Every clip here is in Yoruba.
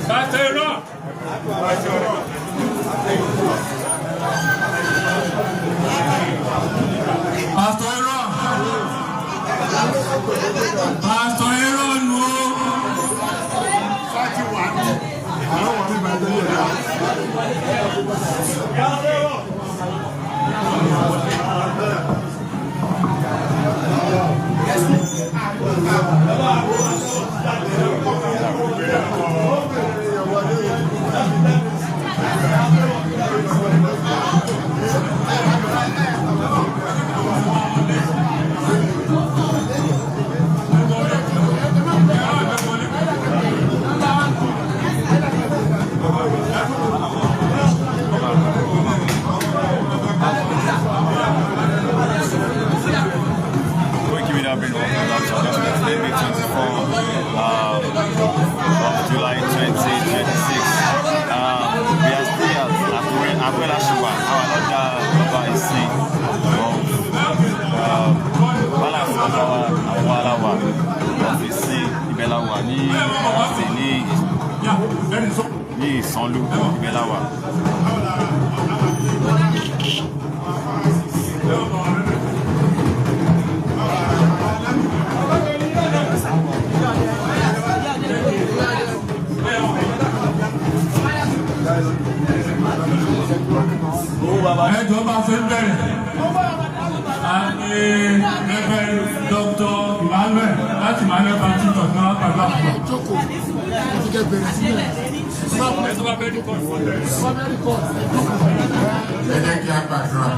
Pastor Aaron. Pastor Aaron. Pastor Aaron o. Koiki Media bring welcome back to our today, May 24 of July 2026. We are still at Akure, Akure la ṣì wà, àwa lọ́jà ọba ìsìn of Palace ọba wa, àwọn aláwa of Ìsìn, ibẹ̀ la wà ní Ìsìn ní Ìsanlú, ibẹ̀ la wà. Ẹjọ́ bá fẹ́ bẹ̀rẹ̀. A ní Reverend Dr. Emmanuel láti Emmanuel Baptist Church náà pàdé àpò. Jókòó, ẹ bẹ̀rẹ̀ sílẹ̀. Ẹ tó bá fẹ́ record. Ẹ jẹ́ kí a gbàdúrà.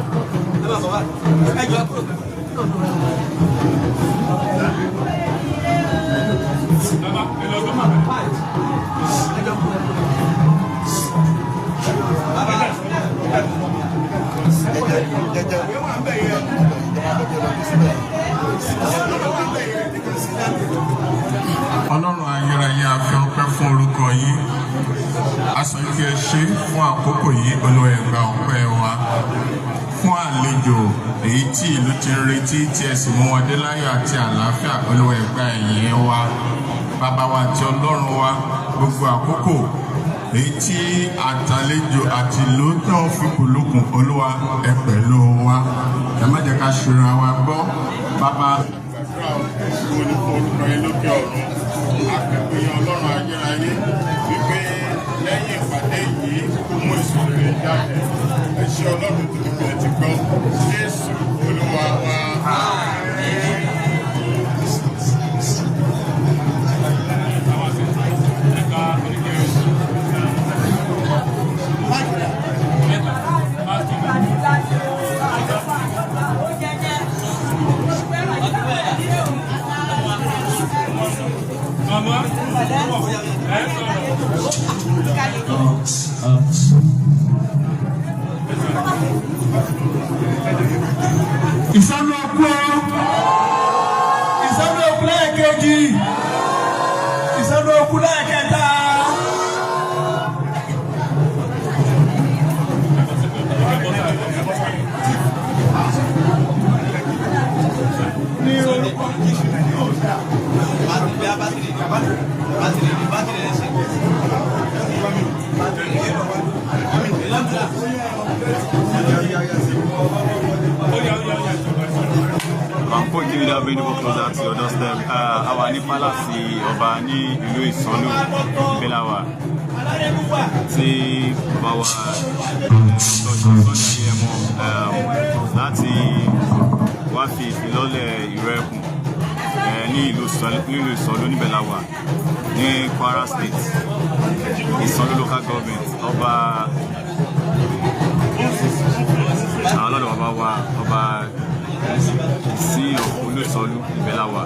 Bàbá ẹ lọ gbọ́ màmá. Ọlọ́run ayérayé, a fi ọpẹ́ fún orúkọ yín. A sọ pé ẹ ṣé fún àkókò yìí. Olúwa, ẹ gba ọpẹ́ wa fún àlejò èyí tí ìlú ti ń retí, tí ẹ sì mú wọn dé láyọ̀ àti àlàáfíà. Olúwa, ẹ gba ìyìn wa. Bàbá wa àti Ọlọ́run wa, gbogbo àkókò èyí tí àtàlejò àti ìlú náà fi kù lókun, Olúwa, ẹ pẹ̀lú wa, ẹ má jẹ́ ká ṣera wa gbọ́, Bàbá. Gbàdúrà ògo ní fún orúkọ yín lókè ọ̀run. Akẹ́kọ̀ọ́ yẹn, Ọlọ́run ayérayé, wípé lẹ́yìn ìpàdé yìí, kó mú èso rere jáde. Ẹ ṣé Ọlọ́run tó dúpẹ́ ti gbọ́. Jésù Olúwa wa. Màmá ẹ sọ̀rọ̀. Ìsọnù ọkú ọ, ìsọnù ọkú lẹ́ẹ̀kejì, ìsọnù ọkú lẹ́ẹ̀kẹta. Ní orúkọ I'm Koiki Media bring you closer to your doorstep. Àwa ní palace ọba ní ìlú Ìsànlú Belawa tí bàbá wa Dr. Sunday Adéyẹmọ láti wá fi ìfilọ́lẹ̀ ìrẹ́kùn ní ìlú Ìsànlú níbẹ̀ la wà ní Kwara State, Ìsànlú Local Government. Ọba àwọn ọlọ́dọ̀ bàbá wa, ọba sí Olúsọlú, ibẹ̀ la wà.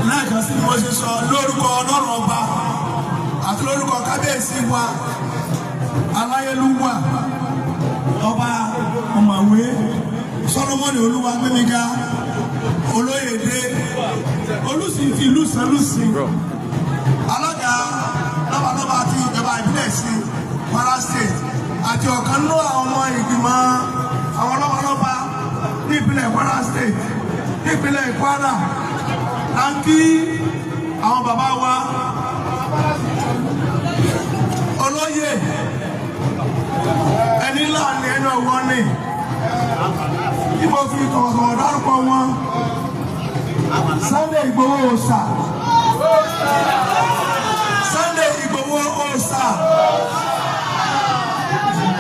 Lẹ́ẹ̀kan sí, bí wọ́n ṣe sọ, lórúkọ Ọlọ́run ọba àti lórúkọ kábíyèsí wa aláyélúwà, ọba ọ̀mọ̀wé Solomoni Olúwagbémiga olóyèdè. Olóyèdè Olùsìn ti ìlú Ìsànlùsìn, alága lọ́balọ́ba àti ìjọba ìbílẹ̀ sí Kwara State, àti ọ̀kan nínú àwọn ọmọ ìgbìmọ̀ àwọn lọ́balọ́ba ní ìpínlẹ̀ Kwara State, ní ìpínlẹ̀ Kwara. À ń kí àwọn bàbá wa olóyè ẹni láàrin ẹni ọwọ́ ni tí mo fi tọ̀wọ̀tọ̀wọ̀ dárúkọ wọn, Sunday Igboho Òòṣà, Sunday Igboho Òòṣà,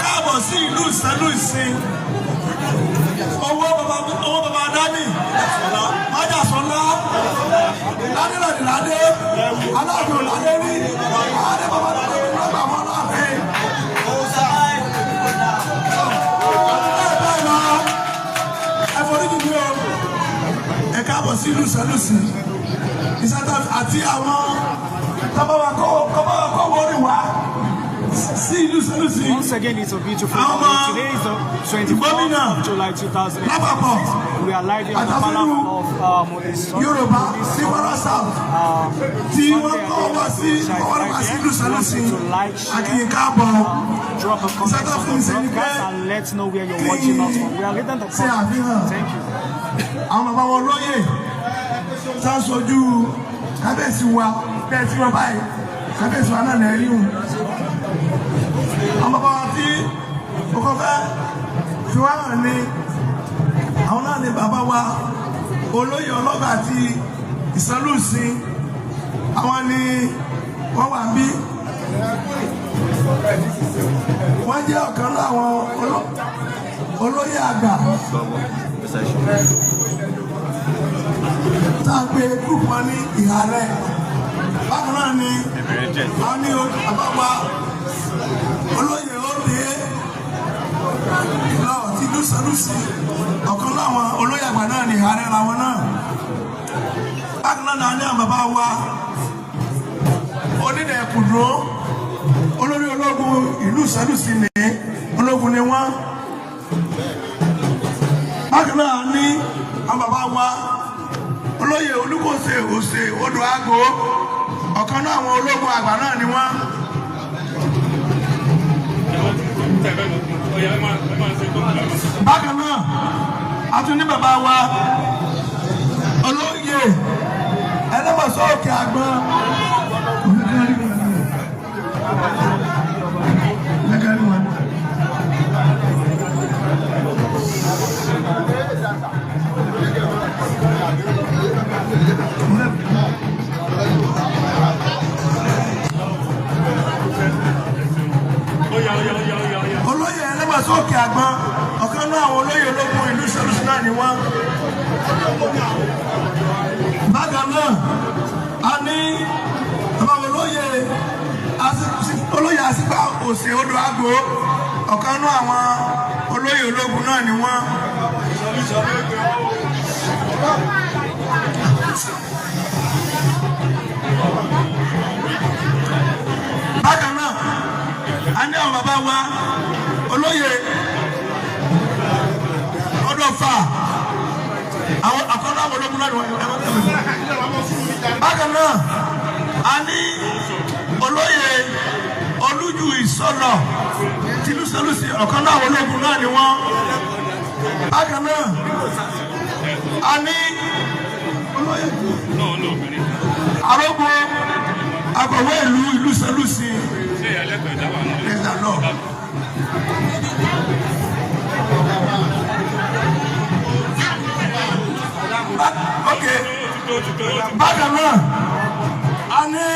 káàbọ̀ sí ìlú Ìsẹ́lú-Ìsìn. Owó baba, owó baba dání májàsọ́lá ládéládéládé aláàfin òládé rí adé baba dání lọ́gbà wọn láàfin. Bẹ́ẹ̀ bẹ́ẹ̀ lọ, ẹ foríjì mi o. Ẹ káàbọ̀ sí ìlú Ìsẹ́lú-Ìsìn ìsátá àti àwọn tọ́bọ̀wá kọ́ wọ́n wá sí ìlú Ìsẹ́lú-Ìsìn. Once again, it's a beautiful Àwọn day. Today is the 24th gómìnà of July 2026. lápapọ̀ We are live here at the àtàfínú Palace of Yorùbá sí Kwara South tí wọ́n kọ́ wá sí wọ́n wá sí ìlú Ìsẹ́lú-Ìsìn, a kí yín káàbọ̀. Drop a comment Ìsátá on fún mi the ṣe ni pé broadcast and let's know where you're watching us from. We are reading the ṣe comments. àfihàn Thank you. àwọn bàbá wọn lóyè sásojú kábíyèsí wa bẹ́ẹ̀ tí wọ́n báyìí, kábíyèsí wa náà lẹ́yìn o. Àwọn bàbá wa tí mo kọ́ fẹ́ fi wá hàn ní àwọn náà ní bàbá wa olóyè ọlọ́gbà àti Ìsànlùsìn, àwọn ni wọ́n wà ń bí. Wọ́n jẹ́ ọ̀kan láwọn olóyè àgbà tá a gbé group wọn ní ìhàrẹ̀. Bákan náà ni àwọn ní bàbá wa olóyè òde lọ ti ìlú Ìsànlùsìn, ọ̀kan láwọn olóyè àgbà náà ní ìhàrẹ̀ làwọn náà. Bákan náà ní àwọn bàbá wa onídẹ̀ẹ́kùdúró, olórí ológun ìlú Ìsànlùsìn ní ológun ni wọ́n. Bákan náà ní àwọn bàbá wa olóyè Olúkòsè Òsè Odò Àgò, ọ̀kan náà àwọn ológun àgbà náà ni wọ́n. Bákan náà a tún ní bàbá wa olóyè ẹlẹ́mọ̀sọ́ òkè àgbọn. Olóyè ẹlẹ́mọ̀sọ́ òkè àgbọn, ọ̀kan náà àwọn olóyè ológun ìlú Ìsẹ́lúsì náà ni wọ́n. Bákan náà a ní bàbá olóyè àsìgbà òsè odò àgò, ọ̀kan náà àwọn olóyè ológun náà ni wọ́n. Bákan náà a ní àwọn bàbá wa olóyè ọdọfà, àwọn àkọ́nà àwọn ológun náà ni wọ́n. Bákan náà a ní olóyè Olújù Ìsọlọ tìlú Sẹlùsì, ọ̀kan náà àwọn ológun náà ni wọ́n. Bákan náà a ní olóyè arógbó akọ̀wé ìlú Sẹlùsì. Praise the Lord. Okay. Bákan náà a ní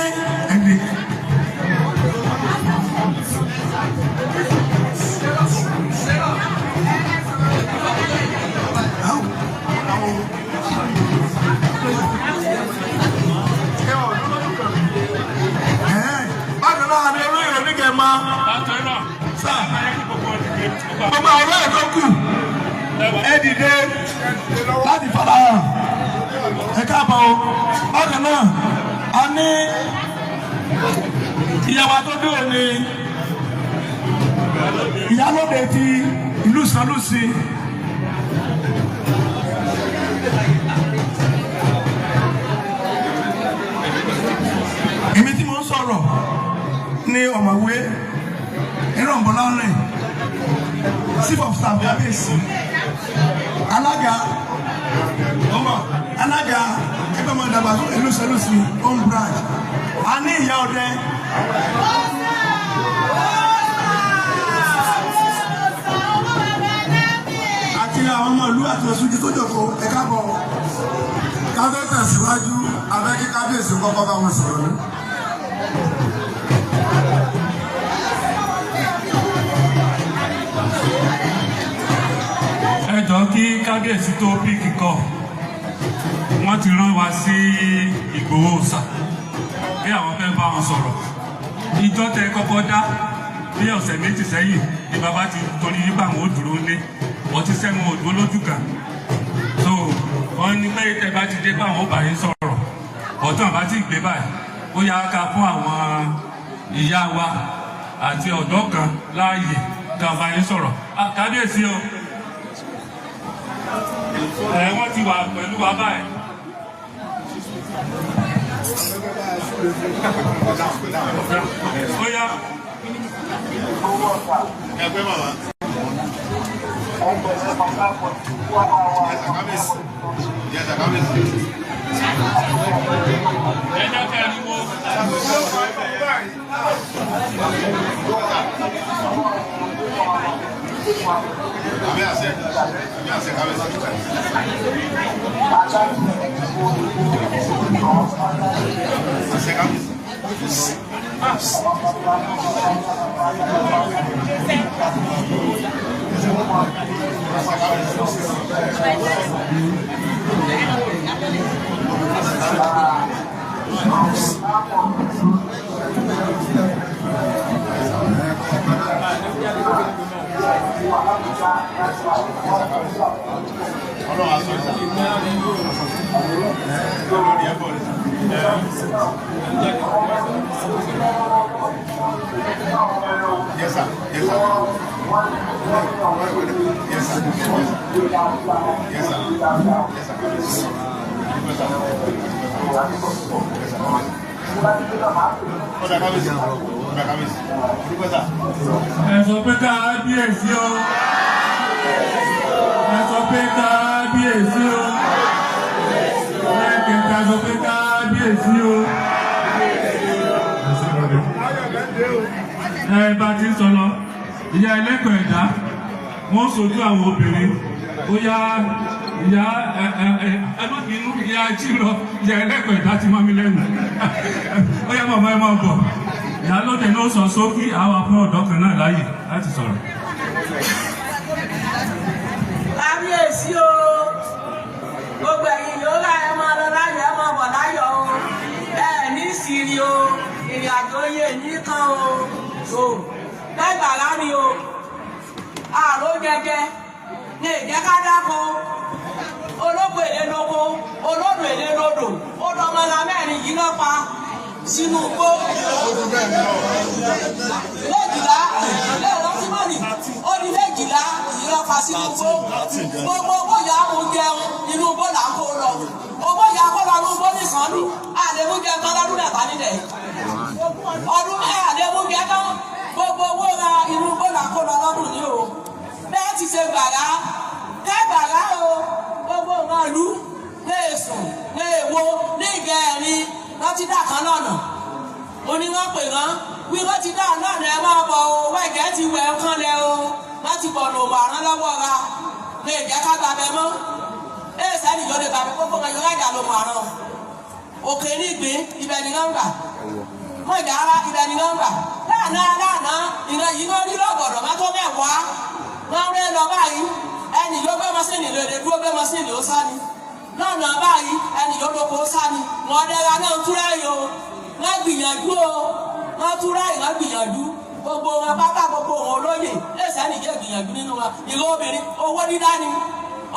ẹ̀mí. Bákan náà a ní olóyè onígẹ̀mọ́ sáà gbogbo àwọn olóyè tó kù, ẹ dìde láti farahàn. Ẹ káàbọ̀ o. Bákan náà a ní ìyàwó tó dé òní, ìyálóde ti ìlú Ìsànlùsì. Ní ọ̀mọ̀wé Ìrọ̀nbọ̀lọ́rìn, chief of staff kábíyèsí, alága ọmọ alága ẹgbẹ́ ọmọ ìdàgbàsókè ìlú Ìsọlùsì home branch. A ní ìyá ọdẹ. Àti àwọn ọmọ ìlú àti ọ̀ṣunjú tó jòkó, ẹ káàbọ̀. Ká tó tẹ̀síwájú, a fẹ́ kí kábíyèsí kọ́kọ́ bá wọn sọ̀rọ̀ ní. Ẹ jọ, kí kábíyèsí tó pick call, wọ́n ti rán wa sí Ìgbòho Òòṣà bí àwọn fẹ́ bá wọn sọ̀rọ̀. Ìjọ tẹ kọ́kọ́ dá bí ọ̀sẹ̀ 2 sẹ́yìn ni bàbá ti torí yípa àwọn ò dúró lé wọ́n ti sẹ́wọ̀n ò dúró lójú kan. So wọ́n ní pé tẹ bá ti dé pé àwọn ò bá yín sọ̀rọ̀ ọ̀tún àbá tí gbé báyìí, ó yá ká fún àwọn ìyá wa àti ọ̀dọ́ kan láàyè ká bá yín sọ̀rọ̀. Ah, kábíyèsí o, ẹ wọ́n ti wà pẹ̀lú wa báyìí. Ó yá. Ẹgbẹ́ màmá. Yes, sir, kábíyèsí. Ẹ dákẹ́ ariwo. Àmì àṣẹ. Àmì àṣẹ, kábíyèsí. Àṣẹ, kábíyèsí. Ọlọ́run aṣọ ìsà. Lórí ẹ̀bọ̀ rẹ̀. Yes, sir. Yes, sir. Yes, sir. Yes, sir. Yes, sir. Yes, sir. Ọ̀dà kábíyèsí. Ọ̀dà kábíyèsí. Dúpẹ́ sà. Ẹ sọ pé kábíyèsí o. Ẹ sọ pé kábíyèsí o. Lẹ́ẹ̀kẹta, sọ pé kábíyèsí o. Ẹ bá ti ń sọ lọ, ìyá ẹlẹ́kọ̀ọ́ ẹ̀dá, wọ́n sojú àwọn obìnrin. Ó yá, ìyá ẹ ẹ ẹ ẹ má bínú, ìyá jírọ, ìyá ẹlẹ́kọ̀ọ́ ẹ̀dá ti mọ́ mi lẹ́nu. Ó yá, màmá, ẹ máa bọ̀. Ìyá lóde ló sọ sókí àwọn afún ọ̀dọ́ kan náà láàyè láti sọ̀rọ̀. Kábíyèsí o, gbogbo ẹ̀yin yóò rà, ẹ máa lọ láyọ̀, ẹ máa bọ̀ láyọ̀ o. Ẹ ní sírí o, ìrìn àjò yé nìkan o. O lẹ́gbàrá mi o, àrò jẹjẹ ní ìjẹ́ ká dáko, olóko èlé lóko, olódò èlé lódò, ó dọmọlá mẹ́rin yìí náà pa sínú igbó 12 lẹ́ẹ̀rọ tí mọ́nì ó di 12 yìí náà pa sínú igbó. Gbogbo owó ìyá mú jẹun, inú igbó là ń kó lọ. Owó ìyá kó lọ inú igbó nìkan lù àlébú jẹun tán lọ́dún 3 nílẹ̀ ọdún ẹ̀ àlébú jẹun tán. Gbogbo owó ra inú igbó là ń kó lọ lọ́dún yìí o. Bẹ́ẹ̀ ti ṣe gbàrà kẹ́ gbàrà o, gbogbo nǹkan ìlú lè sùn lè wo ní ìgẹ̀rin wọ́n ti dà kan lọ́nà mo ní wọ́n pè wọ́n wí wọ́n ti dá lọ́nà, ẹ máa bọ̀ o, wẹ́gẹ́ ti wẹ̀ ń kán lẹ o, wọ́n ti bọ̀ lòmọ̀ àrán lọ́wọ́ ra lè jẹ́ ká gbàbẹ mọ́ ẹ sẹ́ni yóò lè gbàbẹ kókó wọn yóò rájà lòmọ̀ àrán òkè ní ìgbín, ibẹ̀ ni wọ́n gbà mọ̀ ìjà ara, ibẹ̀ ni wọ́n gbà láàná láàná. Ìran yìí ló rí lọ́gọ̀dọ̀ má tó 10 wọ́n rẹ́ lọ báyìí. Ẹnì yóò gbé mọ́sìnì lòdì dúró, gbé mọ́sìnì ó sá ni lọ́nà báyìí, ẹnì yóò lóko ó sá ni. Wọ́n dẹ́ra náà túrẹ́ yìí o, wọ́n gbìyànjú o, wọ́n túrẹ́ yìí, wọ́n gbìyànjú gbogbo wọn pátá, gbogbo wọn olóyè lẹ́sẹ̀ nìjẹ́ gbìyànjú nínú wọn. Ìlú obìnrin, owó dídá ni,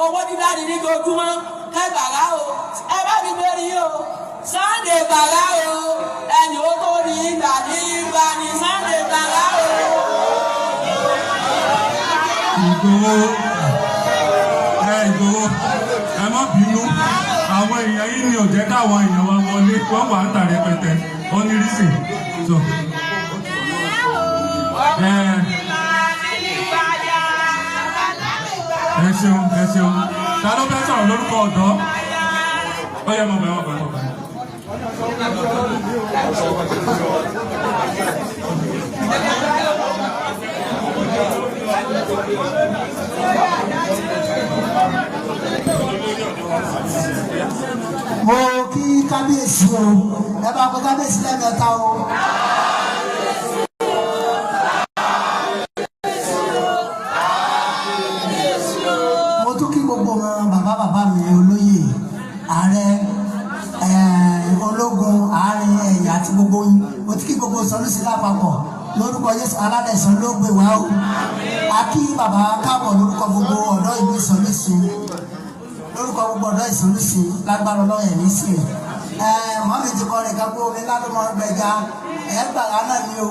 owó dídá ni ní ojoojúmọ́ kẹgbàrá o. Ẹ bá mi gbé rí o, Sunday gbàrá o, ẹnì ó tó rí ìgbà ní ìgbà ní Sunday gbàrá o. Ìgbòho, ẹ Ìgbòho, ẹ má bínú, àwọn èèyàn yìí ni ò jẹ́ káwọn èèyàn wa wọlé, wọ́n wà ń tà rẹpẹtẹ, ó ní rísì so. Ẹ ṣeun, ẹ ṣeun. Ta ló fẹ́ sọ̀rọ̀ lórúkọ ọ̀dọ́? Ó yẹ mọ̀ bẹ́ẹ̀, mọ̀ bẹ́ẹ̀, mọ̀ bẹ́ẹ̀. Mo kí kábíyèsí o. Ẹ bá pé kábíyèsí lẹ́ẹ̀mẹ́ta o. Mo tún kí gbogbo wọn, bàbá bàbá mi, olóyè, ààrẹ, ológun àárín ẹ̀yìn àti gbogbo yín. Mo ti kí gbogbo Sọlúsì lápapọ̀ lórúkọ Jésù. Aládẹ̀sán ló gbé wá o. A kí bàbá káàbọ̀ lórúkọ gbogbo ọ̀dọ́ ìlú Ìsọlúsì, lórúkọ gbogbo ọ̀dọ́ Ìsọlúsì. Lágbára Ọlọ́run, ẹ̀ ní sí ẹ̀ mọ́mí ti kọ́ rẹ̀ ká pé omi ńlá ló mọ gbẹja ẹ̀ gbàrà náà ni o.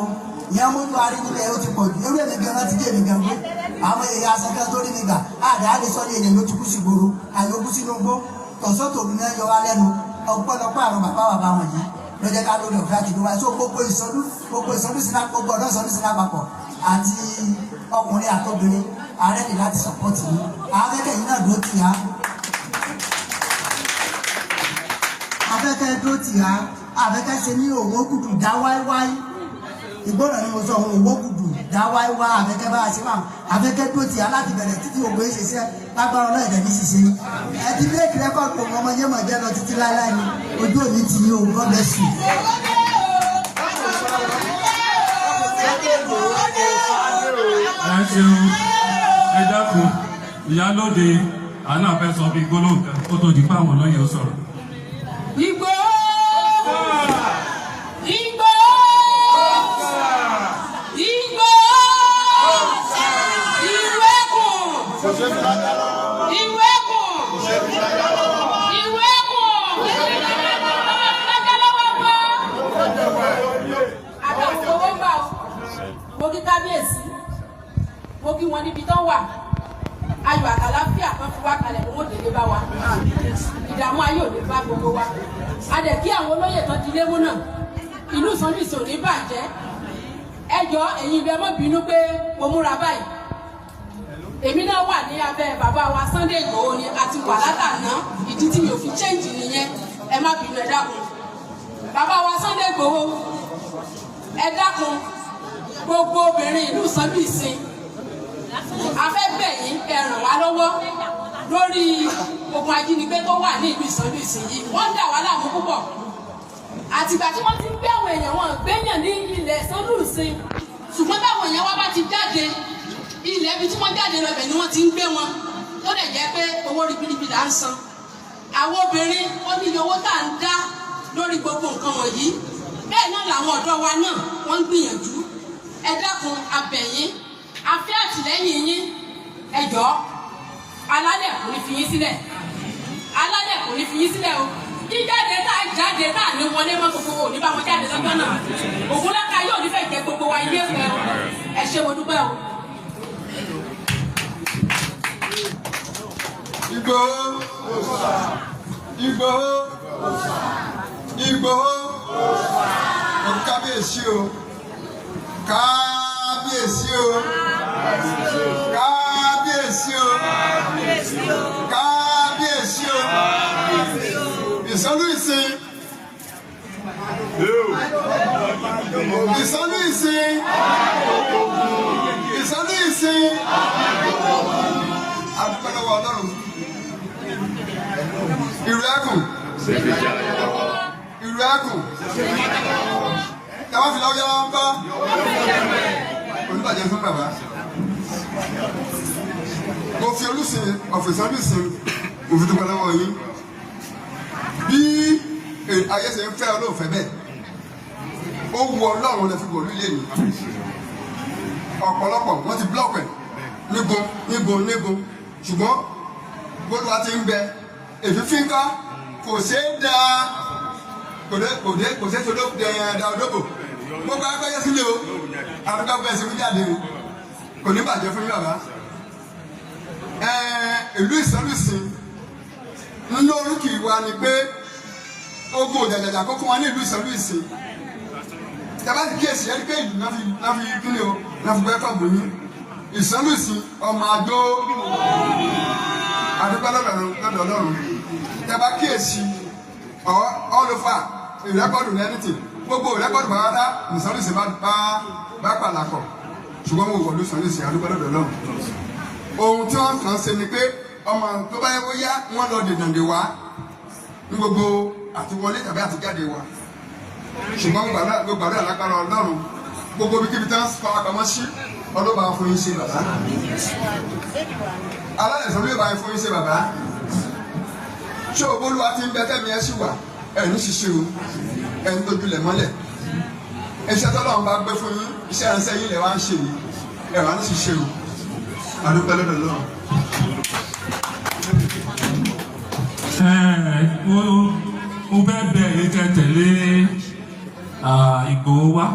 Ìyẹn mójú arí níbẹ̀, ó ti pọ̀ jù. Ewé mi gan ti dé mi gan gbé àwọn èèyàn asẹ́kẹ́ tó rí mi gbà àdá lè sọ ní èèyàn ló ti kú sí gbòòrò, àyòkú sínú gbó tọ̀sán tòru ní ẹ̀yọ wa lẹ́nu. Ọpẹ́lọpẹ́ àwọn bàbá bàbá wọ̀nyí ló jẹ́ ká lórí ọ̀fẹ́ àti ìdúrà. So gbogbo Ìsọlú sí gbogbo ọ̀dọ́ Ìsọlú sí lápapọ̀, àti ọkùnrin àtobìnrin, ààrẹ ní láti support yìí. Ààrẹ yìí náà dúró tì á, afẹ́kẹ́ dúró tì á, afẹ́kẹ́ ṣe ní òwò kùdù dá wáíwáí. Ìgbọ́dọ̀ ni mo sọ òun, òwò kùdù dá wáíwá. Afẹ́kẹ́ bá a ṣe máa afẹ́kẹ́ dúró tì á láti bẹ̀rẹ̀ títí ògbó ìṣiṣẹ́. Lágbára ọlọ́ọ̀dẹ̀ ní ṣiṣẹ́ ẹ ti break record. Ọmọ yẹn mọ̀ jẹ́ lọ títí láéláé ni. Ojú òní ti yín o. God bless you. Ẹ ṣeun, ẹ dákun. Ìyálóde àná fẹ́ sọ bí gbólóhùn kan kó tó di pé àwọn olóyè ó sọ̀rọ̀. Ìgbòho! Ìgbòho! Ìgbòho! Ìlú Ẹkùn! Ìlú Ẹkùn! Ìlú Ẹkùn! Lájálọ́wọ́ gbọ́! Àtàwọn owó ń bà ó. Mo kí kábíyèsí, mo kí wọn níbi tán wà. Ayọ̀ àtàláfíà kan fi wá kalẹ̀ lówó délé bá wa. Ìdààmú ayé ò ní bá gbogbo wa. A dẹ̀ kí àwọn olóyè tán di lémú náà. Ìlú Ìsànlùsì ò ní bàjẹ́. Ẹ jọ, ẹ̀yin ibẹ̀, mọ́ bínú pé mo múra báyìí. Èmi náà wà ní abẹ́ bàbá wa Sunday Igboho ni a ti wà látàná. Ìdí tí mi ò fi change nìyẹn. Ẹ má bínú, ẹ dákun. Bàbá wa Sunday Igboho, ẹ dákun, gbogbo obìnrin ìlú Ìsànlùsì a fẹ́ bẹ̀ yín, kẹ́ ràn wá lọ́wọ́ lórí ogun ajínigbé tó wà ní ìlú Ìsànlùsì yìí. Wọ́n ń dà wá láàmú púpọ̀. Àtìgbà tí wọ́n ti ń gbé àwọn èèyàn, wọn gbéyàn ní ilẹ̀ Ìsànlùsì, ṣùgbọ́n táwọn èèyàn wá bá ti jáde, ilẹ̀ ibi tí wọ́n jáde lọ bẹ̀ ni wọ́n ti ń gbé wọn, tó dẹ̀ jẹ́ pé owó ribiribi là ń san. Àwọn obìnrin, ó ní iye owó tá à ń dá lórí gbogbo nǹkan wọ̀nyí. Bẹ́ẹ̀ náà làwọn ọ̀dọ́ wa náà wọ́n ń gbìyànjú. Ẹ dákun, a bẹ̀ yín, a fẹ́ àtìlẹ́yìn yín. Ẹ jọ̀ọ́, alálẹ̀ kò ní fi yín sílẹ̀, alálẹ̀ kò ní fi yín sílẹ̀ o. Jíjáde tá a jáde tá a ní wọlé mọ́, gbogbo òní bá wọn jáde lọ́jọ́ náà. Ògúnláka yóò nífẹ̀ẹ́ jẹ gbogbo wa ilé ìfẹ́ o. Ẹ ṣé, mo dúpẹ́ o. Ìgbòho! Ìgbòho! Ìgbòho! Mo kábíyèsí o, kábíyèsí o, kábíyèsí o, kábíyèsí o. Ìsọlú ìsìn, Ìsọlú ìsìn, Ìsọlú ìsìn. Adúpẹ́ lọ́wọ́ Ọlọ́run. Ìrù Ẹkùn, Ìrù Ẹkùn, tẹ́wọ́n fi lọ́wọ́ yára ń bá olùbàjẹ́ fún bàbá. Mo fi olùsìn ọ̀fìsàn olùsìn, mo fi dúpẹ́ lọ́wọ́ yín. Bí ayé ṣe ń fẹ́ olóòfẹ́ bẹ́ẹ̀, ó wu Ọlọ́run lè fi wọ̀lú ilé mi. Ọ̀pọ̀lọpọ̀ wọ́n ti block ẹ̀ nígun nígun nígun, ṣùgbọ́n gbọ́dọ̀ wa ti ń bẹ èfífín ká, kò ṣeé da, kò dé, kò dé, kò ṣeé tó da odóbò. Gbogbo agbẹ́yẹ sílé o, àdúgbò bẹ́ẹ̀ sí jáde o. Kò ní bàjẹ́ fún yín, bàbá. Ìlú Ìsọlùsìn nínú orúkì wa ni pé ogun òjàjàjà kó fún wa ní ìlú Ìsọlùsìn. Tẹ́lá ti kíyèsí ẹni pé ìlú náà fi kíni o, náà fi welcome yín. Ìsánlùsìn ọmọ àjò, àdúgbò lọ́dọ̀ Ọlọ́run. Tẹ́lá kíyèsí all over record anything, gbogbo record bàbá Ìsánlùsìn bá bá pàlàkọ̀, ṣùgbọ́n mo wọ̀lú Ìsánlùsìn, àdúgbò lọ́dọ̀ Ọlọ́run. Ohun tí wọ́n kàn ṣe ni pé ọmọ tó bá yẹ kó yá, wọ́n lọ dènà dè wá ní gbogbo àtiwọlé tàbí àtijáde wa. Ṣùgbọ́n gbogbo àdúrà lágbára Ọlọ́run, gbogbo ibi kíbi tí wọ́n fara pamọ́ sí, ọlọ́ba fún yín ṣe, bàbá alálẹ̀ sọ lóye bá fún yín ṣe. Bàbá, ṣé òbólúwa ti ń bẹ tẹ́mi ẹ sì wà, ẹ̀ ní ṣiṣẹ́ o, ẹ̀ ń tójúlẹ̀ mọ́lẹ̀. Iṣẹ́ tọ́lọ́run bá gbé fún yín, iṣẹ́ ìránṣẹ́ yín lẹ̀ wá ń ṣe yìí, ẹ̀ wá ń ṣiṣẹ́ o. Adúpẹ́ lọ́dọ̀ Ọlọ́run. Mo fẹ́ bẹ̀ yín tẹ́ tẹ̀lé Ìgbòho wá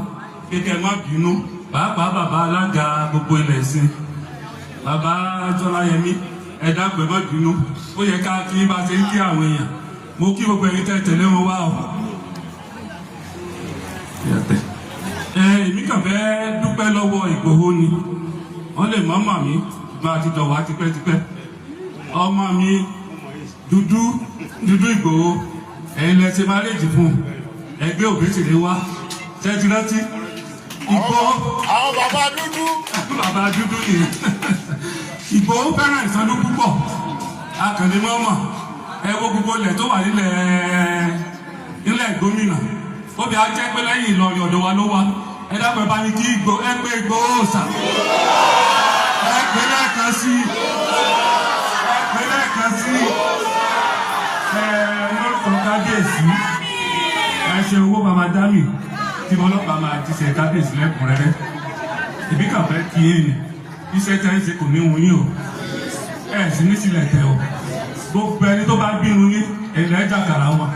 kékeré, má bínú, pàápàá bàbá alága gbogbo ilẹ̀ sí, bàbá Jọláyẹmí, ẹ dákun, ẹ má bínú. Ó yẹ ká kí bá ṣe ń kí àwọn èèyàn. Mo kí gbogbo ẹ̀yin tẹ́ tẹ̀lé wọn wá o. Ẹ èmi kàn fẹ́ dúpẹ́ lọ́wọ́ Ìgbòho ni. Wọ́n lè mọ́ mọ̀ mí gba àtijọ́ wá tipẹ́tipẹ́. Ọmọ mi dúdú dúdú Ìgbòho, ẹ̀yin lẹ ṣe marriage fún ẹgbẹ́ Òbésèré wá ṣẹ́jú rántí Ìgbòho. Àwọn bàbá dúdú. Bàbá dúdú nìyẹn. Ìgbòho fẹ́ràn Ìsọdún púpọ̀, akànnì mọ́mọ́. Ẹ wo gbogbo ilẹ̀ tó wà nílẹ̀ gómìnà, ó bí a jẹ́ pé lẹ́yìn Ìlọrin, ọ̀dọ̀ wa ló wà. Ẹ dábàá bá ní kí Ìgbò ẹ pé Ìgbòho sà, ẹ pé lẹ́ẹ̀kan sí, ẹ pé lẹ́ẹ̀kan sí. Ẹ lórúkọ kábíyèsí, ẹ ṣe owó bàbá dámì tí ọlọ́pàá máa ti ṣe kábíyèsí lẹ́kùnrẹ́rẹ́. Ìbí kàn fẹ́ kí yín ni iṣẹ́ tẹ́ ń ṣe kò ní wun yín o, ẹ sì ní sílẹ̀ tẹ̀ o. Gbogbo ẹni tó bá bínú yín, ẹ̀lẹ́ jàkàrà wọn.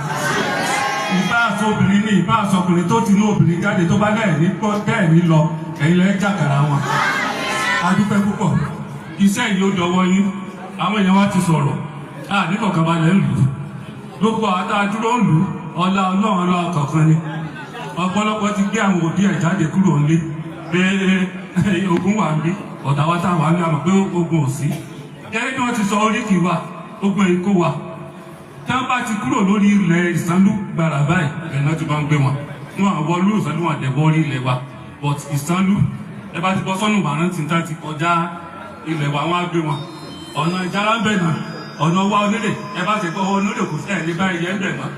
Ìbá aṣọ obìnrin ní ìbá aṣọ ọkùnrin tó ti ní obìnrin jáde tó bá dẹ̀ ní gbọ́ dẹ̀ ní lọ, ẹ̀yin lẹ́ jàkàrà wọn. A dúpẹ́ púpọ̀, iṣẹ́ yìí ó dọwọ́ yín. Àwọn èèyàn wa ti sọ̀rọ̀ a ní kọ̀ọ̀kan balẹ̀ ń lù ú. Gbogbo àwọn tá a dúró ń lù ú, ọlá Ọlọ́run, ọlá kọ̀ọ̀kan ni. Ọ̀pọ̀lọpọ̀ ti gbé àwọn òbí ẹ̀ jáde kúrò nílé pé ogun wà níbí. Ọ̀tá wa táwọn àmì àmọ̀ pé ogun ò sí. Gẹ́gẹ́ bí wọ́n ti sọ, oríkì wa ogun èkó wa, tí wọ́n bá ti kúrò lórí ilẹ̀ Ìsánlú gbàrà báyìí, ẹ̀ náà ti máa ń gbé wọn. Wọn àwọn olú Ìsánlú, wọn àdẹ̀wọ́ orí ilẹ̀ wa, but Ìsánlú, ẹ bá ti bọ́ sọ́nù màrán tí tá ti kọjá ilẹ̀ wa, wọn á gbé wọn. Ọ̀nà Ìjára ń bẹ̀ náà, ọ̀nà wa onílé, ẹ bá ti kọ́ onílé, kò sí ẹ̀ lè bá ẹyẹ ń bẹ̀ mọ́,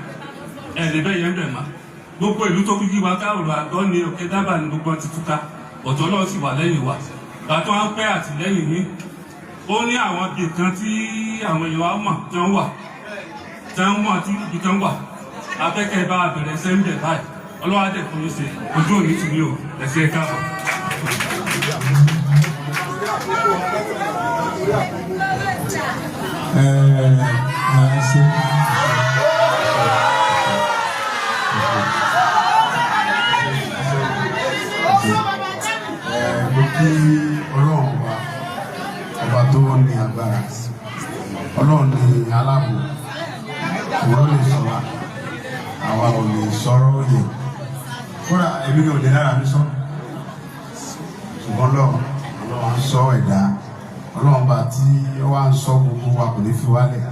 ẹ̀ lè bẹ́ ẹyẹ ń bẹ̀ mọ́. Gbogbo ìlú tó kí wa káàrò àgọ́ ni Òkè Dábà ní gbogbo ti túká. Ọ̀tọ̀ Ọlọ́run sì wà lẹ́yìn wa. Gbàtọ́ à ń pẹ́ àtìlẹ́yìn yín, ó ní àwọn ibì kan tí àwọn èèyàn wa mọ̀ tí wọ́n wà, tí wọ́n mọ̀ tí ibi kan wà afẹ́kẹ́ bá bẹ̀rẹ̀ ṣẹ́ ń bẹ̀ báyìí. Ọlọ́wà dẹ̀ fún yín ṣe, ojú òní tì mí o. Ẹ̀sẹ̀ káàbọ̀. Ẹ ẹ ṣe. Mo kí Ọlọ́run ọba, ọba tó ní agbára. Ọlọ́run ní aláàbò, òun ló lè sọ wa, àwa ò lè sọ̀rọ̀ yẹn. Kódà èmi kò lè lára mi sọ, ṣùgbọ́n Ọlọ́run, Ọlọ́run ń sọ ẹ̀dá. Ọlọ́run bá tí ó wá ń sọ gbogbo wa, kò ní fi wálẹ̀.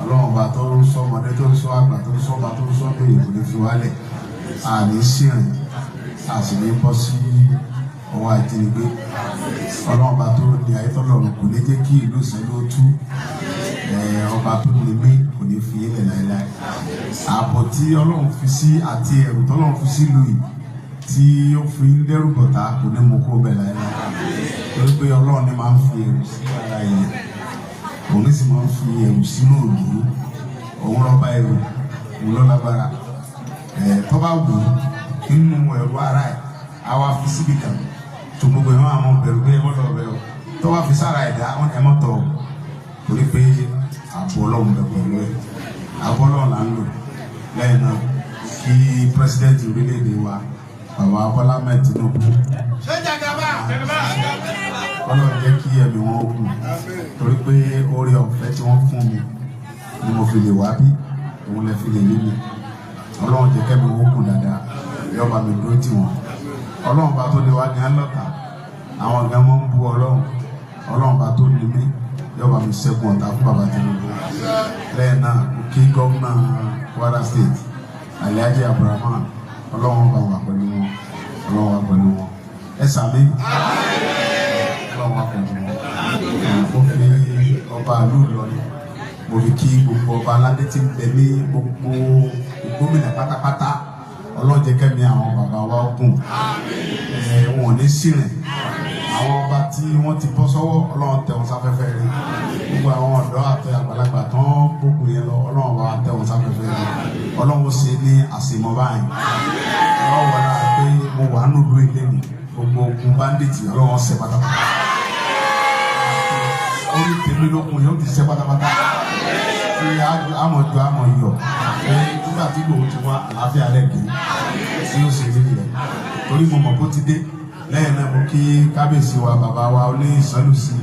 Ọlọ́run bá tó ń sọ ọmọdé, tó ń sọ àgbà, tó ń sọ ọba, tó ń sọ lóye, kò ní fi wálẹ̀. Àní sìnrìn, a sì ní bọ́ sí ọwọ́ ajínigbé. Ọlọ́run bá tó ní ayétọ́lọ́run kò ní jẹ́ kí ìlú Ìsẹ́lú ó tú. Ọba tó ní mí kò ní fi ilẹ̀ láéláé. Ààbò tí Ọlọ́run fi sí àti ẹ̀rù tọ́lọ́run fi sí ìlú yìí tí ó fi ń dẹ́rù bọ̀tá, kò ní mú kó bẹ̀ láéláé, torí pé Ọlọ́run ní máa ń fi ẹ̀rù sí ara èèyàn, òun ní sì máa ń fi ẹ̀rù sínú ìlú. Òun lọ́ba ẹ̀rù, òun ló lágbára. Ẹ̀ tó bá wù ú nínú ẹ̀rù ara ẹ̀, á wá fi síbi kan tó gbogbo ẹ̀ máa mọ bẹ̀rù pé ẹ mọ́ lọ bẹ̀rù. Tó bá fi sára ẹ̀dá, ẹ mọ́ tọ̀ ọ́, torí pé ààbò Ọlọ́run bẹ̀ pẹ̀lú ẹ̀. Ààbò Ọlọ́run là ń lò. Lẹ́yìn náà, kí president orílẹ̀-èdè wa, bàbá Bọ́lá Ahmed Tinubu, Ọlọ́run jẹ́ kí ẹ̀mí wọn gùn, torí pé oore ọ̀fẹ́ tí wọ́n fún mi ni mo fi lè wá bí òun lè fi lè rí mi. Ọlọ́run jẹ́ kẹ́mi wọn gùn dáadáa. Yóò bá mi dúró tì wọ́n. Ọlọ́run bá tó ní wá gan lọ́ta, àwọn gan mọ́ ń bu Ọlọ́run. Ọlọ́run bá tó ní mí yóò bá mi ṣẹ́gun ọ̀tá fún bàbá Tinubu. Lẹ́yìn náà, mo kí gómìnà Kwara State, Alhaji Abdulrahman. Ọlọ́run bá wà pẹ̀lú wọn, Ọlọ́run wà pẹ̀lú wọn. Ẹ sàmí, Ọlọ́run wà pẹ̀lú wọn. Mo fi ọba ìlú Ìlọrin, mo fi kí gbogbo ọba aládé tí ń bẹ ní gbogbo gómìnà pátápátá. Ọlọ́run jẹ́ kẹ́mi àwọn bàbá wa gùn, ẹ̀ wọn ò ní sírìn. Àwọn ọba tí wọ́n ti bọ́ sọ́wọ́, Ọlọ́run tẹ̀ wọ́n sáfẹ́fẹ́ rí. Gbogbo àwọn ọ̀dọ́ àti àgbàlagbà tán gbógun yẹn lọ, Ọlọ́run bá tẹ̀ wọ́n sáfẹ́fẹ́ rí. Ọlọ́run ṣe ní àṣemọ́ báyìí. Ọlọ́run wọlé pé mo wà nílùú ilé mi, gbogbo ogun bandit, Ọlọ́run ṣe pátápátá. Orí tèmi lókun yóò ti ṣe pátápátá, tí àmọ̀ ju àmọ̀ yọ̀ pé nígbà tí Ìgbòho ti wá, àlàáfíà rẹ̀ dé, tí ó sì rí rẹ̀, torí mo mọ̀ kó ti dé. Lẹ́yìn náà, mo kí kábíyèsí wa, bàbá wa oní Ìsọlùsí.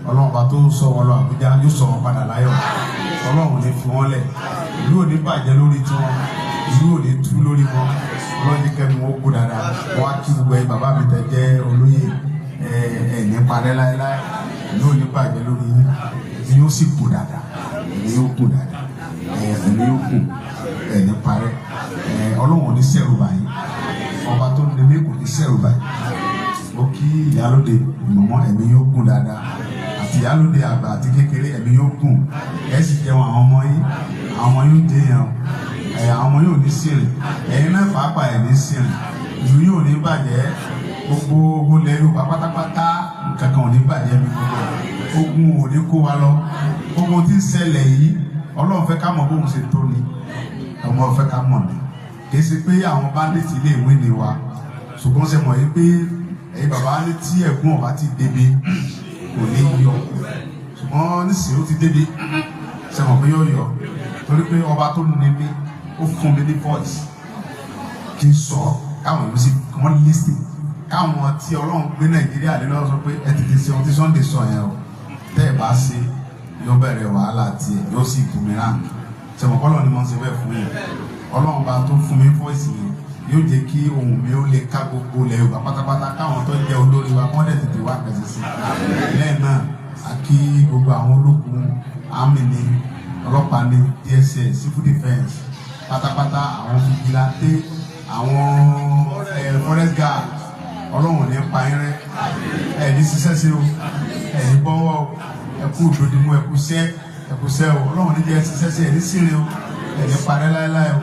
Ọlọ́run bá tó sọ wọn lọ Àbújá, yóò sọ wọn padà láyọ̀. Ọlọ́run ní fi wọ́n lẹ̀. Ìlú ò ní bàjẹ́ lórí tiwọn, ìlú ò ní tú lórí wọn. Ọlọ́run ní kẹ́mi wọn kú dáadáa. Wọ́n á kí gbogbo ẹ̀yin bàbá mi tẹ̀ jẹ́ olóyè ẹ̀ ẹ̀ ní parẹ́ láéláé. Ìlú ò ní bàjẹ́ lórí yín, ìlú yóò sì kú dáadáa, ẹ̀mí yóò kú dáadáa, ẹ̀mí yóò kú, ẹ̀ ní parẹ́. Ọlọ́run ò ní sẹ́rù báyìí. Ọba tó ní mí kò ní sẹ́rù báyìí. Mo kí ìyálóde mọ̀mọ́, ẹ̀mí yóò gùn dáadáa, àti ìyálóde àgbà àti kékeré, ẹ̀mí yóò gùn. Ẹ̀ sì jẹun àwọn ọmọ yín, àwọn ọmọ yóò dé yẹn o. Ẹ̀ àwọn ọmọ yóò ní sìnrìn, ẹ̀yin náà pàápàá ẹ̀ ní sìnrìn. Ìlú yóò ní bàjẹ́, gbogbo ilẹ̀ Yorùbá pátápátá, nǹkan kan ò ní bàjẹ́ mi. Gbogbo ogun ò ní kó wa lọ. Gbogbo tí ń ṣẹlẹ̀ yìí, Ọlọ́run fẹ́ ká mọ̀ bóun ṣe tó ni. Ọmọ fẹ́ ká mọ̀ ni, kì í ṣe pé àwọn bandits lè wí ni wa, ṣùgbọ́n ṣe mọ̀ yìí pé ẹ̀yin bàbá ní tí ẹ̀gún ọ̀bá ti débi kò ní yọ. Ṣùgbọ́n nísìnyí ó ti débi, ṣe mọ̀ pé yóò yọ, torí pé ọba tó ní mi, ó fún mi ní voice kí n sọ, káwọn ìlú sì wọ́n listen, káwọn tí Ọlọ́run gbé Nàìjíríà lé lọ́wọ́ sọ pé ẹ tètè ṣe ohun tí Sunday sọ yẹn o. Tẹ́ ẹ bá ṣe, yóò bẹ̀rẹ̀ wàhálà tiẹ̀, yóò sì boomerang. Ṣẹ̀mọ̀kọ́lọ́ ni mo ń ṣe bẹ́ẹ̀ fún yẹn. Ọlọ́run bá tó fún mi voice yẹn, yóò jẹ́ kí ohùn mi ó lè ká gbogbo ilẹ̀ Yorùbá pátápátá, káwọn tó jẹ́ olórí wa kọ́ dẹ̀ tètè wá pẹ̀sẹ̀ sí. Lẹ́yìn náà, a kí gbogbo àwọn ológun, army ni, ọlọ́pàá ni, DSS, civil defence pátápátá, àwọn vigilante, àwọn forest guard. Ọlọ́run ní pa yín rẹ́. Ẹ̀ ní ṣiṣẹ́ sí o, ẹ̀ ní bọ́wọ́ o. Ẹ kú ìdòdìmú, ẹ kú sẹ́, ẹ kú sẹ́ o. Ọlọ́run ní jẹ́ ṣiṣẹ́ sí, ẹ̀ ní sírin o, ẹ̀ ní parẹ́ láéláé o.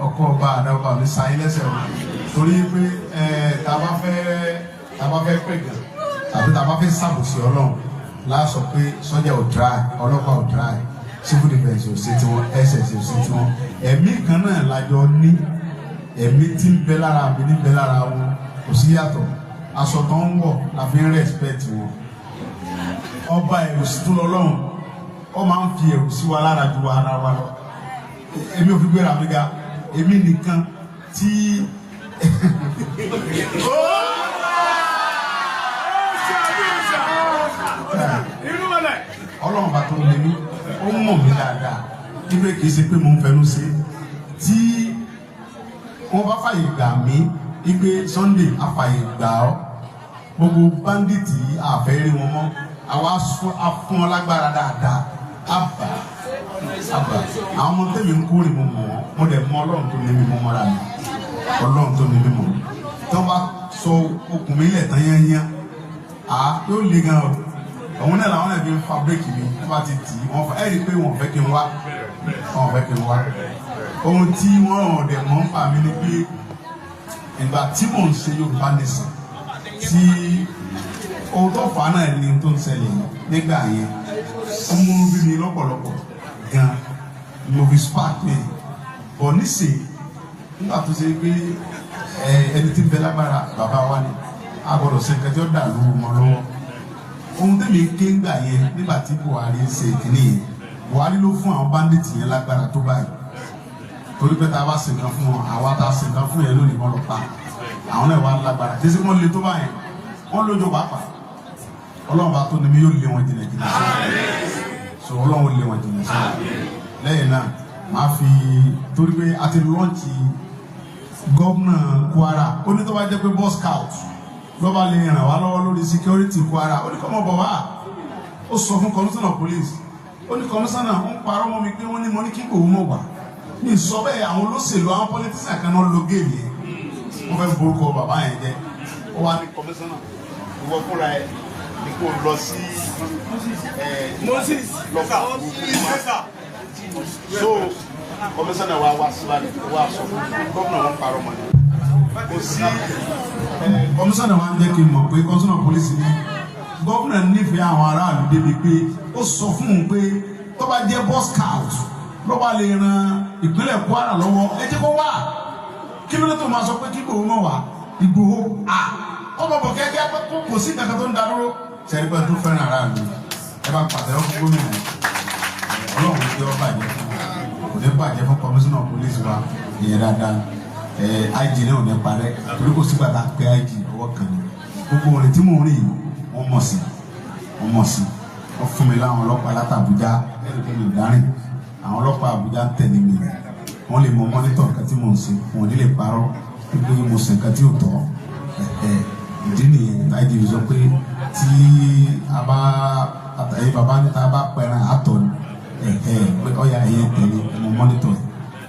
Ọkọ ọba àdàbà ò ní sa yín lẹ́sẹ̀ o, torí pé ẹ tá a bá fẹ́ pè gàn tàbí tá a bá fẹ́ ṣàbòsí Ọlọ́run láàsọ pé sọ́jà ò dry, ọlọ́pàá ò dry, civil defence ò ṣe tiwọn, SS ò ṣe tiwọn. Ẹ̀mí kan náà lájọ ní. Ẹ̀mí tí ń bẹ lára mi ní bẹ lára wọn, kò sí yàtọ̀. Aṣọ tó ń wọ̀ la fi ń respect wọn. Ọba ẹ̀rù sí tún lọ́lọ́run, ó máa ń fi ẹ̀rù sí wa lára ju ara wa lọ. Èmi ò fi gbéra mi ga, èmi nìkan tí Ọlọ́run bá tó lé mi, ó mọ̀ mí dáadáa ibẹ̀. Kì í ṣe pé mo ń fẹnu ṣe. Tí wọ́n bá fàyè gbà mí igbe Sunday àfàyè gbà ọ́, gbogbo bandit yìí àfẹ́ rí wọn mọ́. Àwa fún ọ lágbára dáadáa. Àbà àbà, àwọn ọmọ tẹ̀mí ń kórè, mo mọ̀ wọ́n, mo dẹ̀ mọ Ọlọ́run tó ní mi, mo mọ́ra mi. Ọlọ́run tó ní mi mọ̀. Tí wọ́n bá sọ okùn mi lẹ̀ tán yányán, à yóò le gan o. Òun náà làwọn náà fi ń fa bírèkì mi. Wọ́n bá ti tì í, wọ́n fa ẹ̀ rí i pé wọ́n fẹ́ kí n wá, wọ́n fẹ́ kí n wá. Ohun tí wọ́n ràn dẹ̀ mọ́ ń pa mi ni pé ìgbà tí mò ń ṣe Yorùbá Nation, tí ohun tó fà á náà ni tó ń ṣẹlẹ̀ nígbà yẹn, ó mú bí mi lọ́pọ̀lọpọ̀ gan, mo fi spark mi bọ̀. Nísìnyí, nígbà tó ṣe pé ẹni tí ń bẹ lágbára bàbá wa ni, a gbọ́dọ̀ ṣe nǹkan tí ó dà lóru mọ́ lọ́wọ́. Ohun tẹ̀mí ké ńgbà yẹn, nígbà tí Buhari ń ṣe ìkíní yẹn, Buhari ló fún àwọn bandit yẹn lágbára tó báyìí, torí pé tá a bá ṣe nǹkan fún wọn, àwa tá a ṣe nǹkan fún yẹn lónìí, wọn lọ pa àwọn náà wà lágbára. Tí wọ́n le tó báyìí, wọ́n lójó pàápàá. Ọlọ́run bá tó ní mi yóò lé wọn jìnnà jìnnà sí. So Ọlọ́run lé wọn jìnnà sí. Lẹ́yìn náà, màá fi torí pé a ti launch Gómìnà Kwara, ó ní tó bá jẹ́ pé boy scout ló bá lè ràn wá lọ́wọ́ lórí security Kwara, ó ní kọ́ mọ̀ bọ̀ wá. Ó sọ fún commissioner police, ó ní commissioner ń parọ́ mọ́ mi pé wọ́n ní mo ní kí Ìgbòho mọ̀ wá ní sọ bẹ́ẹ̀. Àwọn olóṣèlú, àwọn politician kan náà lo game yẹn, wọ́n fẹ́ borúkọ bàbá yẹn jẹ́. Ó wá ní, "Commissioner, ìwọ fúnra ẹ ní kó lọ sí Moses. Lọ so." Commissioner wa wá síbàdàn, wá sọ fún gómìnà, wọn parọ́ mọ́ ni kò sí. Commissioner wa ń jẹ́ kí n mọ̀ pé commissioner police ní gómìnà nífẹ̀ẹ́ àwọn aráàlú débi pé ó sọ fún un pé tó bá jẹ́ boy scout ló bá lè ran ìpínlẹ̀ Kwara lọ́wọ́, ẹ jẹ́ kó wá. Kí ló dé tó máa sọ pé kí Ìgbòho mọ̀ wá? Ìgbòho à ọmọ bọ̀ kẹ́kẹ́, kò sí nǹkan tó ń da dúró. Sẹ́rí pé tó fẹ́ràn aráàlú, ẹ bá pàtẹ́wọ́ fún gómìnà. Ọlọ́run jẹ́ ọ bàjẹ́ fún, kò ní bàjẹ́ fún commissioner police wa. Ìyẹn dáadáa. Ẹ IG náà ò ní parẹ́, torí kò sígbà tá a pé IG ọwọ́ kan ní gbogbo orin tí mò ń rìn yìí. Wọ́n mọ̀ sí, wọ́n mọ̀ sí. Wọ́n fún mi láwọn ọlọ́pàá láti Àbújá. Ẹ̀rù pé mi ò dárìn, àwọn ọlọ́pàá Àbújá ń tẹ̀lé mi. Wọ́n lè mọ monitor nǹkan tí mò ń ṣe, wọn ò ní lè parọ́ pé mo ṣe nǹkan tí ò tọ́. Ìdí nìyẹn IG fi sọ pé tí a bá àtàyè bàbá níta bá pẹran àtọ̀ ni pé ọ̀ya ẹ̀yẹ tẹ̀lé mo monitor ẹ̀,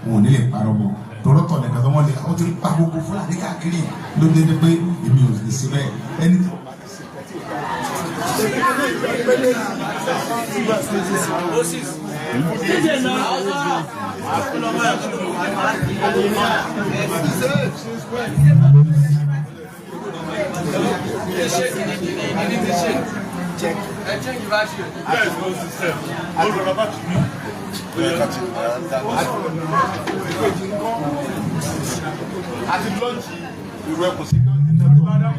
wọn ò ní lè parọ́ mọ́ tòrótọ̀ nìkan tó wọ́n lè. Ó ti ń pa gbogbo Fúlàní káàkiri ló dé dé pé èmi ò lè ṣe bẹ́ẹ̀ ẹni tó bá ti ṣe nǹkan tí ò dáa. Moses. Yes, no system. Olùrànlọ́wọ́ bá ti ní. Àti launch Ìrù Ẹkùn security network.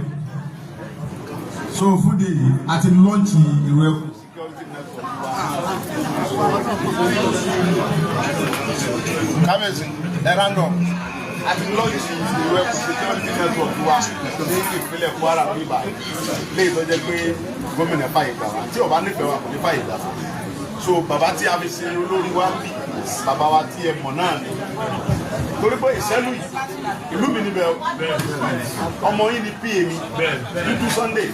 So fún de yìí, a ti launch Ìrù Ẹkùn security network wa. Kábíyèsí, ẹ random. A ti launch Ìrù Ẹkùn security network wa ní ìpínlẹ̀ Kwara bíbá léyìí tó jẹ́ pé gómìnà fàyè gbà wá. Tí ó bá nífẹ̀ẹ́ wa, kò ní fàyè gbà wá. So bàbá tí a fi ṣe olórí wa ń bì, bàbá wa tí ẹ mọ̀ náà ni, torí pé ìṣẹ́lú yìí, ìlú mi níbẹ̀ o. Ọmọ yìí ni pa mi, Dúdú Sunday.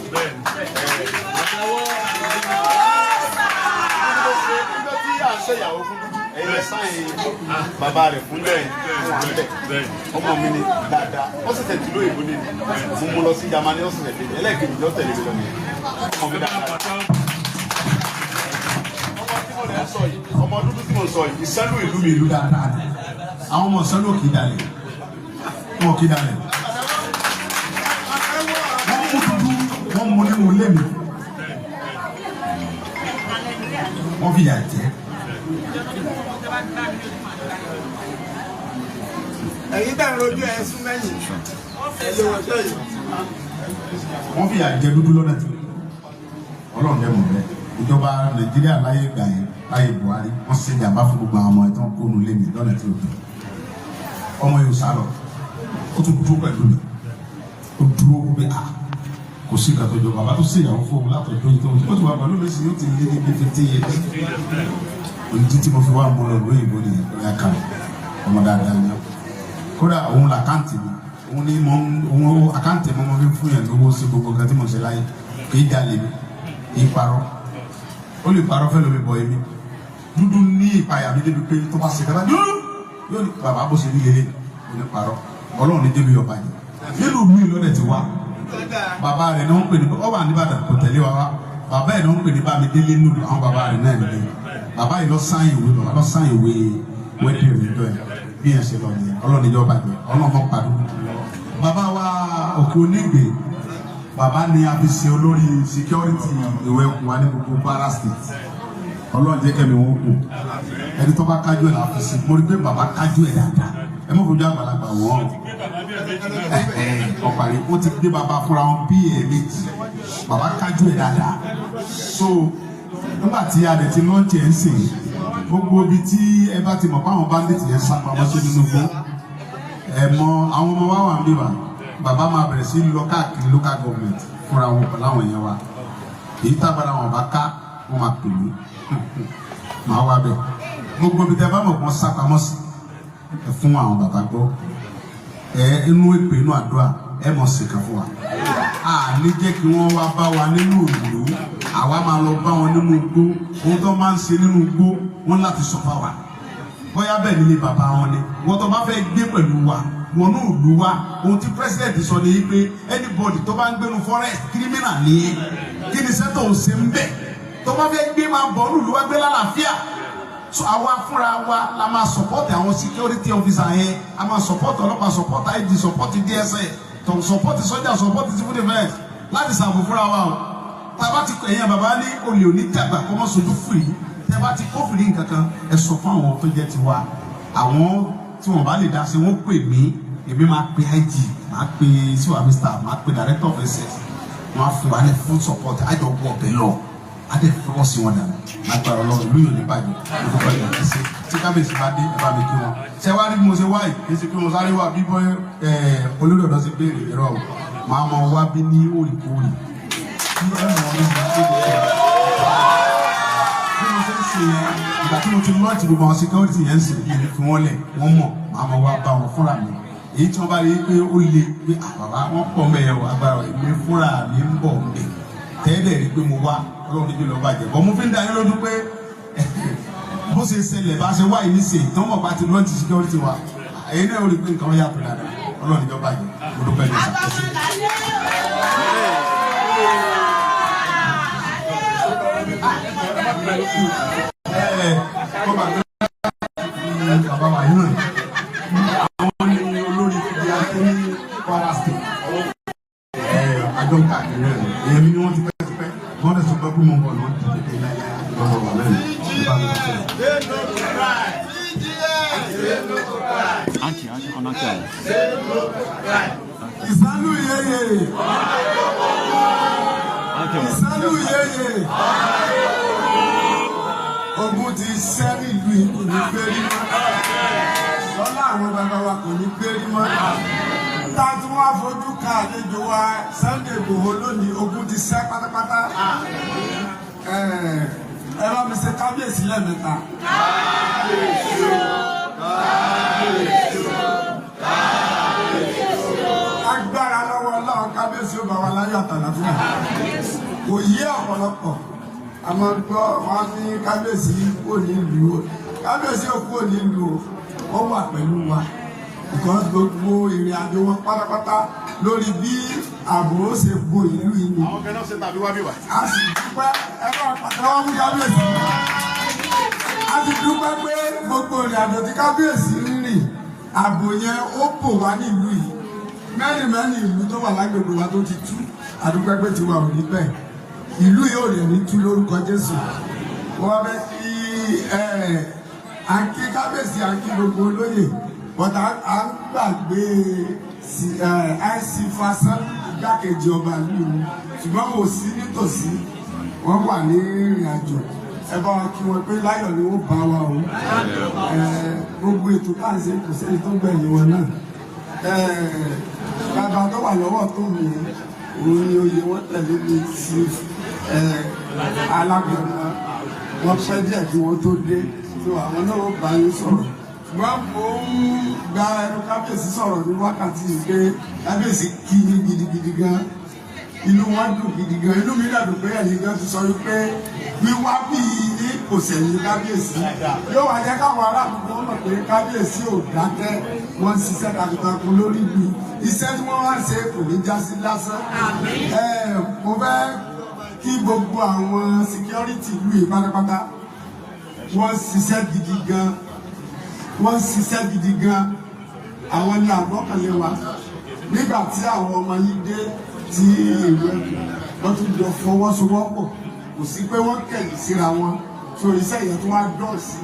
Nígbà tí à ń ṣèyàwó fún Dúdú, ẹ̀yin lẹ sáyìn bàbá rẹ̀ fún bẹ́ẹ̀ fún bẹ́ẹ̀. Ọmọ mi ni dáadáa. Ó ṣẹ̀ṣẹ̀ tìlú òyìnbó ni mo mú lọ sí Jámánì. Ó ṣẹ̀ṣẹ̀ dé, ẹlẹ́ẹ̀kejì ló tẹ̀lé mi lọ nìyẹn. Ọmọ mi dáadáa, ọmọ tí mo lè sọ yìí, ọmọ dúdú tí mo sọ yìí, ìṣẹ́lú ìlú mi, ìlú dáadáa ni. Àwọn ọmọ ìṣẹ́lú kì í dalẹ̀, wọn kì í dalẹ̀. Wọ́n mú dúdú, wọ́n mú nínú ilé mi, wọ́n fi yà jẹ́. Ẹ̀yin tẹ̀ ń rojú ẹ̀ sún mẹ́yìn ẹ̀ lè wọ́n sẹ́yìn. Wọ́n fi yà jẹ dúdú lọ́nà tí Ọlọ́run dẹ̀ mọ̀ bẹ́ẹ̀. Ìjọba Nàìjíríà láyé ìgbà yẹn, láyé Buhari, wọ́n ṣe jàmbá fún gbogbo àwọn ọmọ ẹ̀ tó ń kónu lé mi lọ́nà tí ó dùn. Ọmọ yóò sá lọ, ó tún dúró pẹ̀lú mi, ó dúró pé a kò sí ìgbà tó jọ bàbá tó ṣe ìyàwó fún òun látọjọ́ yìí tó ó ti wà pẹ̀lú mi sí, yóò ti lé ní bí 50 years. Òní tí mo fi wá mú lọ lóyìnbó nìyẹn. Lórí àkàrà ọmọ dáadáa ni. Kódà òun l'account mi, òun ní mo òun account mi, mo fi fún yẹn lówó sí gbogbo nǹkan tí mo ṣe láyé. Kì í jalè mi, kì í parọ́. Ó lè parọ́ fẹ́ lómi bọ̀. Èmi dúdú ní ìpayà mi débi pé tó bá ṣe kátà dúdú yóò ní bàbá bó ṣe rí lélẹ̀. Ó ní parọ́. Ọlọ́run ní débi ọba yìí nílùú mi lọ́dẹ̀ ti wá. Bàbá rẹ̀ ní wọ́n pè ní ọba nìbàdàn, kò tẹ̀lé wa wá. Bàbá yìí ní wọ́n pè ní Bámidélé nílùú àwọn bàbá rẹ̀ náà nìyẹn. Bàbá yìí lọ sáyìn ìwé, bàbá lọ sáyìn ìwé wedding rẹ̀ jọ yẹn. Bí yẹn ṣe lọ nìyẹn. Ọlọ́run níjọ́ bàjẹ́, Ọlọ́run mọ́ pàdé. Bàbá wa Òkè Onígbè, bàbá ni a fi ṣe olórí security Ìrù Ẹkùn wa ní gbogbo Kwara State. Ọlọ́run jẹ́ kẹ́mi wọn kù. Ẹni tó bá kájú ẹ̀ la fi sí. Mo rí pé bàbá kájú ẹ̀ dáadáa. Ẹ mọ̀ fojú àgbàlagbà wọ́n ọ̀parí. Wọ́n ti gbé bàbá fúnra wọn bí ẹ̀ẹ̀mejì. Bàbá kájú ẹ̀ dáadáa. So nígbà tí a dẹ̀ ti launch ẹ̀ ń sìn, gbogbo ibi tí ẹ bá ti mọ̀ pé àwọn bandit yẹn sá pamọ́ sí nínú igbó, ẹ mọ àwọn ọmọ wa wà ń bí wa. Bàbá máa bẹ̀rẹ̀ sí lọ káàkiri local government fúnra wọn pẹ̀lú àwọn èèyàn wa. Èyí tábàrà wọn bá ká, wọn máa pè mí, màá wá bẹ̀. Gbogbo ibi tẹ bá mọ̀ kí wọ́n sá pamọ́ sí, ẹ fún àwọn bàbá gbọ́. Ẹ inú èpè, inú àdúrà, ẹ mọ̀ sí kan fún wa. A ní jẹ́ kí wọ́n wá bá wa nínú ìlú, àwa máa lọ bá wọn nínú igbó. Ohun tó máa ń ṣe nínú igbó, wọn láti sọ fáwa, bóyá bẹ́ẹ̀ nílé bàbá wọn ni. Wọ́n tó bá fẹ́ gbé pẹ̀lú wa wọnú ìlú wa, ohun tí president sọ ni pé anybody tó bá ń gbénu forest, criminal ni é. Kí ni sẹ́tọ̀ ń ṣe ń bẹ̀? Tó bá fẹ́ gbé, máa bọ̀ nílùú wa, gbé lálàáfíà. So àwa fúnra wa la máa support àwọn security officer yẹn. A máa support ọlọ́pàá, support IG, support DSS, tó support sọ́jà, support civil defence láti ṣàbò fúnra wa o. Tá a bá ti ẹ̀yìn bàbá ní olè oníjàgbà kọ́ mọ́ sojú fìrí. Tẹ́ bá ti kófìrí nǹkan kan, ẹ sọ fún àwọn tó jẹ́ tiwa. Àwọn tí wọ́n bá lè dá sí, wọ́n pè mí. Èmi máa pe IG, máa pe síwá mr, máa pe director of SS. Wọ́n á fún wa ní full support. Àjọ wọ ọbẹ̀ lọ, á dẹ̀ fọwọ́ sí wọn dànù lágbára Ọlọ́run. Ìlú yóò ní bàjẹ́. Ìfowópamọ́ ìgbà tí ṣe tí kábíyèsí bá dé, ẹ bá mi kí wọn. Ṣé wàá rí bí mo ṣe wáyìí? Kì í ṣe pé mo sáré wá bí bọ́ olórí ọ̀dọ́ ṣe béèrè ẹ̀rọ o. Màá mọ wá bí ní òrìkóòrì kí ẹ mọ̀ ní bí mo ṣe ń ṣe yẹn. Ìgbà tí mo ti launch gbogbo àwọn security yẹn ń sìn kí n fi wọ́n lẹ̀, wọ́n mọ̀. Màá mọ wá bá wọn fúnra mi. Èyí tí wọ́n bá rí pé ó le pé àbàbá wọn pọ̀ mẹ́yẹ̀ wọ agbára, èmi fúnra mi ń bọ̀ mbẹ̀ tẹ́lẹ̀ rí pé mo wá. Ọlọ́run níbi lọ́ọ́ bàjẹ́ bọ́. Mo fi ń da yín lójú pé bó ṣe ṣẹlẹ̀, bá ṣe wáyé ní sèé tí wọ́n mọ̀ bá ti launch security wa, èyí náà ó rí pé nǹkan yàtọ̀ dáadáa. Ọlọ́run níjọ́ bàjẹ́. Mo dúpẹ́ ní ìṣàkóso. Kọ́ bàbá bàbá wa yìí náà, àwọn ní olórí ti akẹ́ ní Kwara State. Àjọ káàkiri náà ni èèyàn mi ni wọ́n ti pẹ́ ti pẹ́. Wọ́n dẹ̀ sọ pé kí mo bọ̀ ní wọ́n ti tètè láyé lọ́wọ́ wà lẹ́nu nípa mi tẹ̀. Anki, anki, ọ̀nà kí àwọn. Ìsálú yeye. Anki wọn. Ìsálú yeye. Ogun ti ṣẹ́ nílùú yìí, kò ní gbérí mọ́. Lọ́lá àwọn bàbá wa, kò ní gbérí mọ́. Tá a tún wá fojú ka àlejò wa Sunday Igboho lónìí, ogun ti ṣẹ́ pátápátá. Ẹ bá mi ṣe kábíyèsí lẹ́ẹ̀mẹ́ta. Kábíyèsí o, kábíyèsí o. Agbára lọ́wọ́ Ọlọ́run, kábíyèsí ó bá wa láyọ̀ àtàlàfíà. Kò yé ọ̀pọ̀lọpọ̀, àmọ́ gbọ́ wọn ní kábíyèsí kò ní ìlú o, kábíyèsí ò kò ní ìlú o, ó wà pẹ̀lú wa, because gbogbo ìrìn àjò wọn pátápátá lórí bí ààbò ó ṣe bo ìlú yìí ni. Àwọn kan náà ṣe tàbí wá bí wà. A sì dúpẹ́. Ẹ bá pàtẹ́wọ́ fún kábíyèsí. A sì dúpẹ́ pé gbogbo ìrìn àjò tí kábíyèsí ń rìn, ààbò yẹn ó bò wá nílùú yìí. Mẹ́rin mẹ́rin ìlú tó wà lágbègbè wa tó ti tú, àdúpẹ́ pé tiwa ò rí bẹ́ẹ̀. Ìlú yóò rẹ̀ ní tú lórúkọ Jésù. Wọ́n fẹ́ kí ẹ à ń kí kábíyèsí, à ń kí gbogbo olóyè, but à ń gbàgbé IC Fasan, igbákejì ọba ìlú mi, ṣùgbọ́n kò sí nítòsí, wọ́n wà ní ìrìn àjò. Ẹ bá wa kí wọn pé láyọ̀ ni wọ́n bá wa o. Gbogbo ètò tá à ń ṣe, kò sẹ́ni tó gbẹ̀yìn wọn náà. Bàbá tó wà lọ́wọ́ tó mi yẹn, òun ni oyè wọn tẹ̀lé mi sí alágbèémọ. Wọn pẹ́ díẹ̀ kí wọ́n tó dé tó, àwọn náà ó bá yín sọ̀rọ̀. Ṣùgbọ́n mo ń gba ẹnu kábíyèsí sọ̀rọ̀ ní wákàtí yìí pé kábíyèsí kí yín gidigidi gan. Inú wọn dùn gidi gan. Inú mi dàdùn pé ẹ̀yin gan ti sọ wípé wíwá bí yín kò sẹ̀yìn kábíyèsí. Yóò wá jẹ́ káwọn aráàlú wọn mọ̀ pé kábíyèsí ò dákẹ́, wọ́n ń ṣiṣẹ́ takuntakun lórí ìlú. Iṣẹ́ tí wọ́n wá ń ṣe kò ní já sí lásán. Mo fẹ́ kí gbogbo àwọn security ìlú yìí pátápátá. Wọ́n ṣiṣẹ́ gidi gan, wọ́n ṣiṣẹ́ gidi gan. Àwọn ni àgbọ́kànlé wa. Nígbà tí àwọn ọmọ yìí dé tí ìlú ẹ̀kọ́, wọ́n tún jọ fọwọ́sowọ́pọ̀. Kò sí pé wọ́n kẹ̀yìn síra wọn. So iṣẹ́ yẹn tó wá dọ̀ sí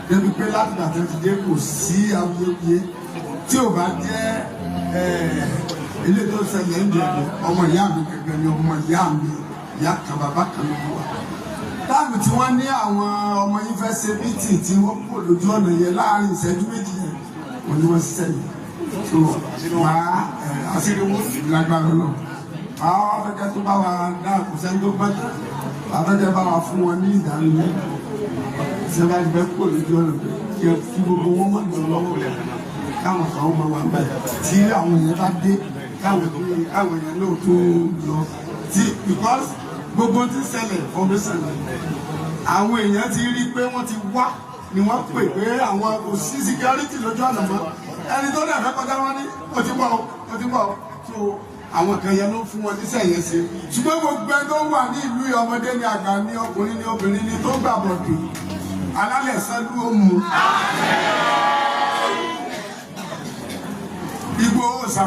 débi pé láti gbà tó ti dé, kò sí awuyewuye. Tí ò bá jẹ́ ilé tó ṣẹlẹ̀ ń jẹ ọmọ ìyá mi gẹ́gẹ́ ni ọmọ ìyá mi, ìyá kan bàbá kan ló wà. Táàmù tí wọ́n ní àwọn ọmọ yìí fẹ́ ṣe meeting, tí wọ́n kò lójú ọ̀nà yẹn láàrin ìṣẹ́jú 2 yẹn, wọ́n ní wọ́n ṣiṣẹ́ yìí. So wàá àṣírí wọn sì lágbára náà. Àwọn afẹ́kẹ́ tó bá wa dá, kò sẹ́ni tó gbọ́n tán. Afẹ́kẹ́ bá wa fún wọn ní ìdánilẹ́kọ̀ọ́ ṣé bá ti fẹ́ kó lójú ọ̀nà pé kí gbogbo wọn má lọ lọ́wọ́. Káwọn kan ó máa wà níbẹ̀ tí àwọn èèyàn bá dé, káwọn èèyàn náà tó lọ tí, because gbogbo tí ń ṣẹlẹ̀, information ni àwọn èèyàn ti rí pé wọ́n ti wá ni wọ́n pè pé àwọn kò sí security lójú ọ̀nà mọ́. Ẹni tó dẹ̀ fẹ́ kọjá, wọn ní ó ti bọ̀, ó ti bọ̀. So àwọn kan yẹn ló fún wọn níṣẹ́ yẹn ṣe. Ṣùgbọ́n gbogbo ẹni tó wà ní ìlú yìí, ọmọdé ní, àgbà ní, ọkùnrin ní, obìnrin ní, tó gbà bọ̀dù, alálẹ̀ sẹ́lú ó mu Ìgbòho sà,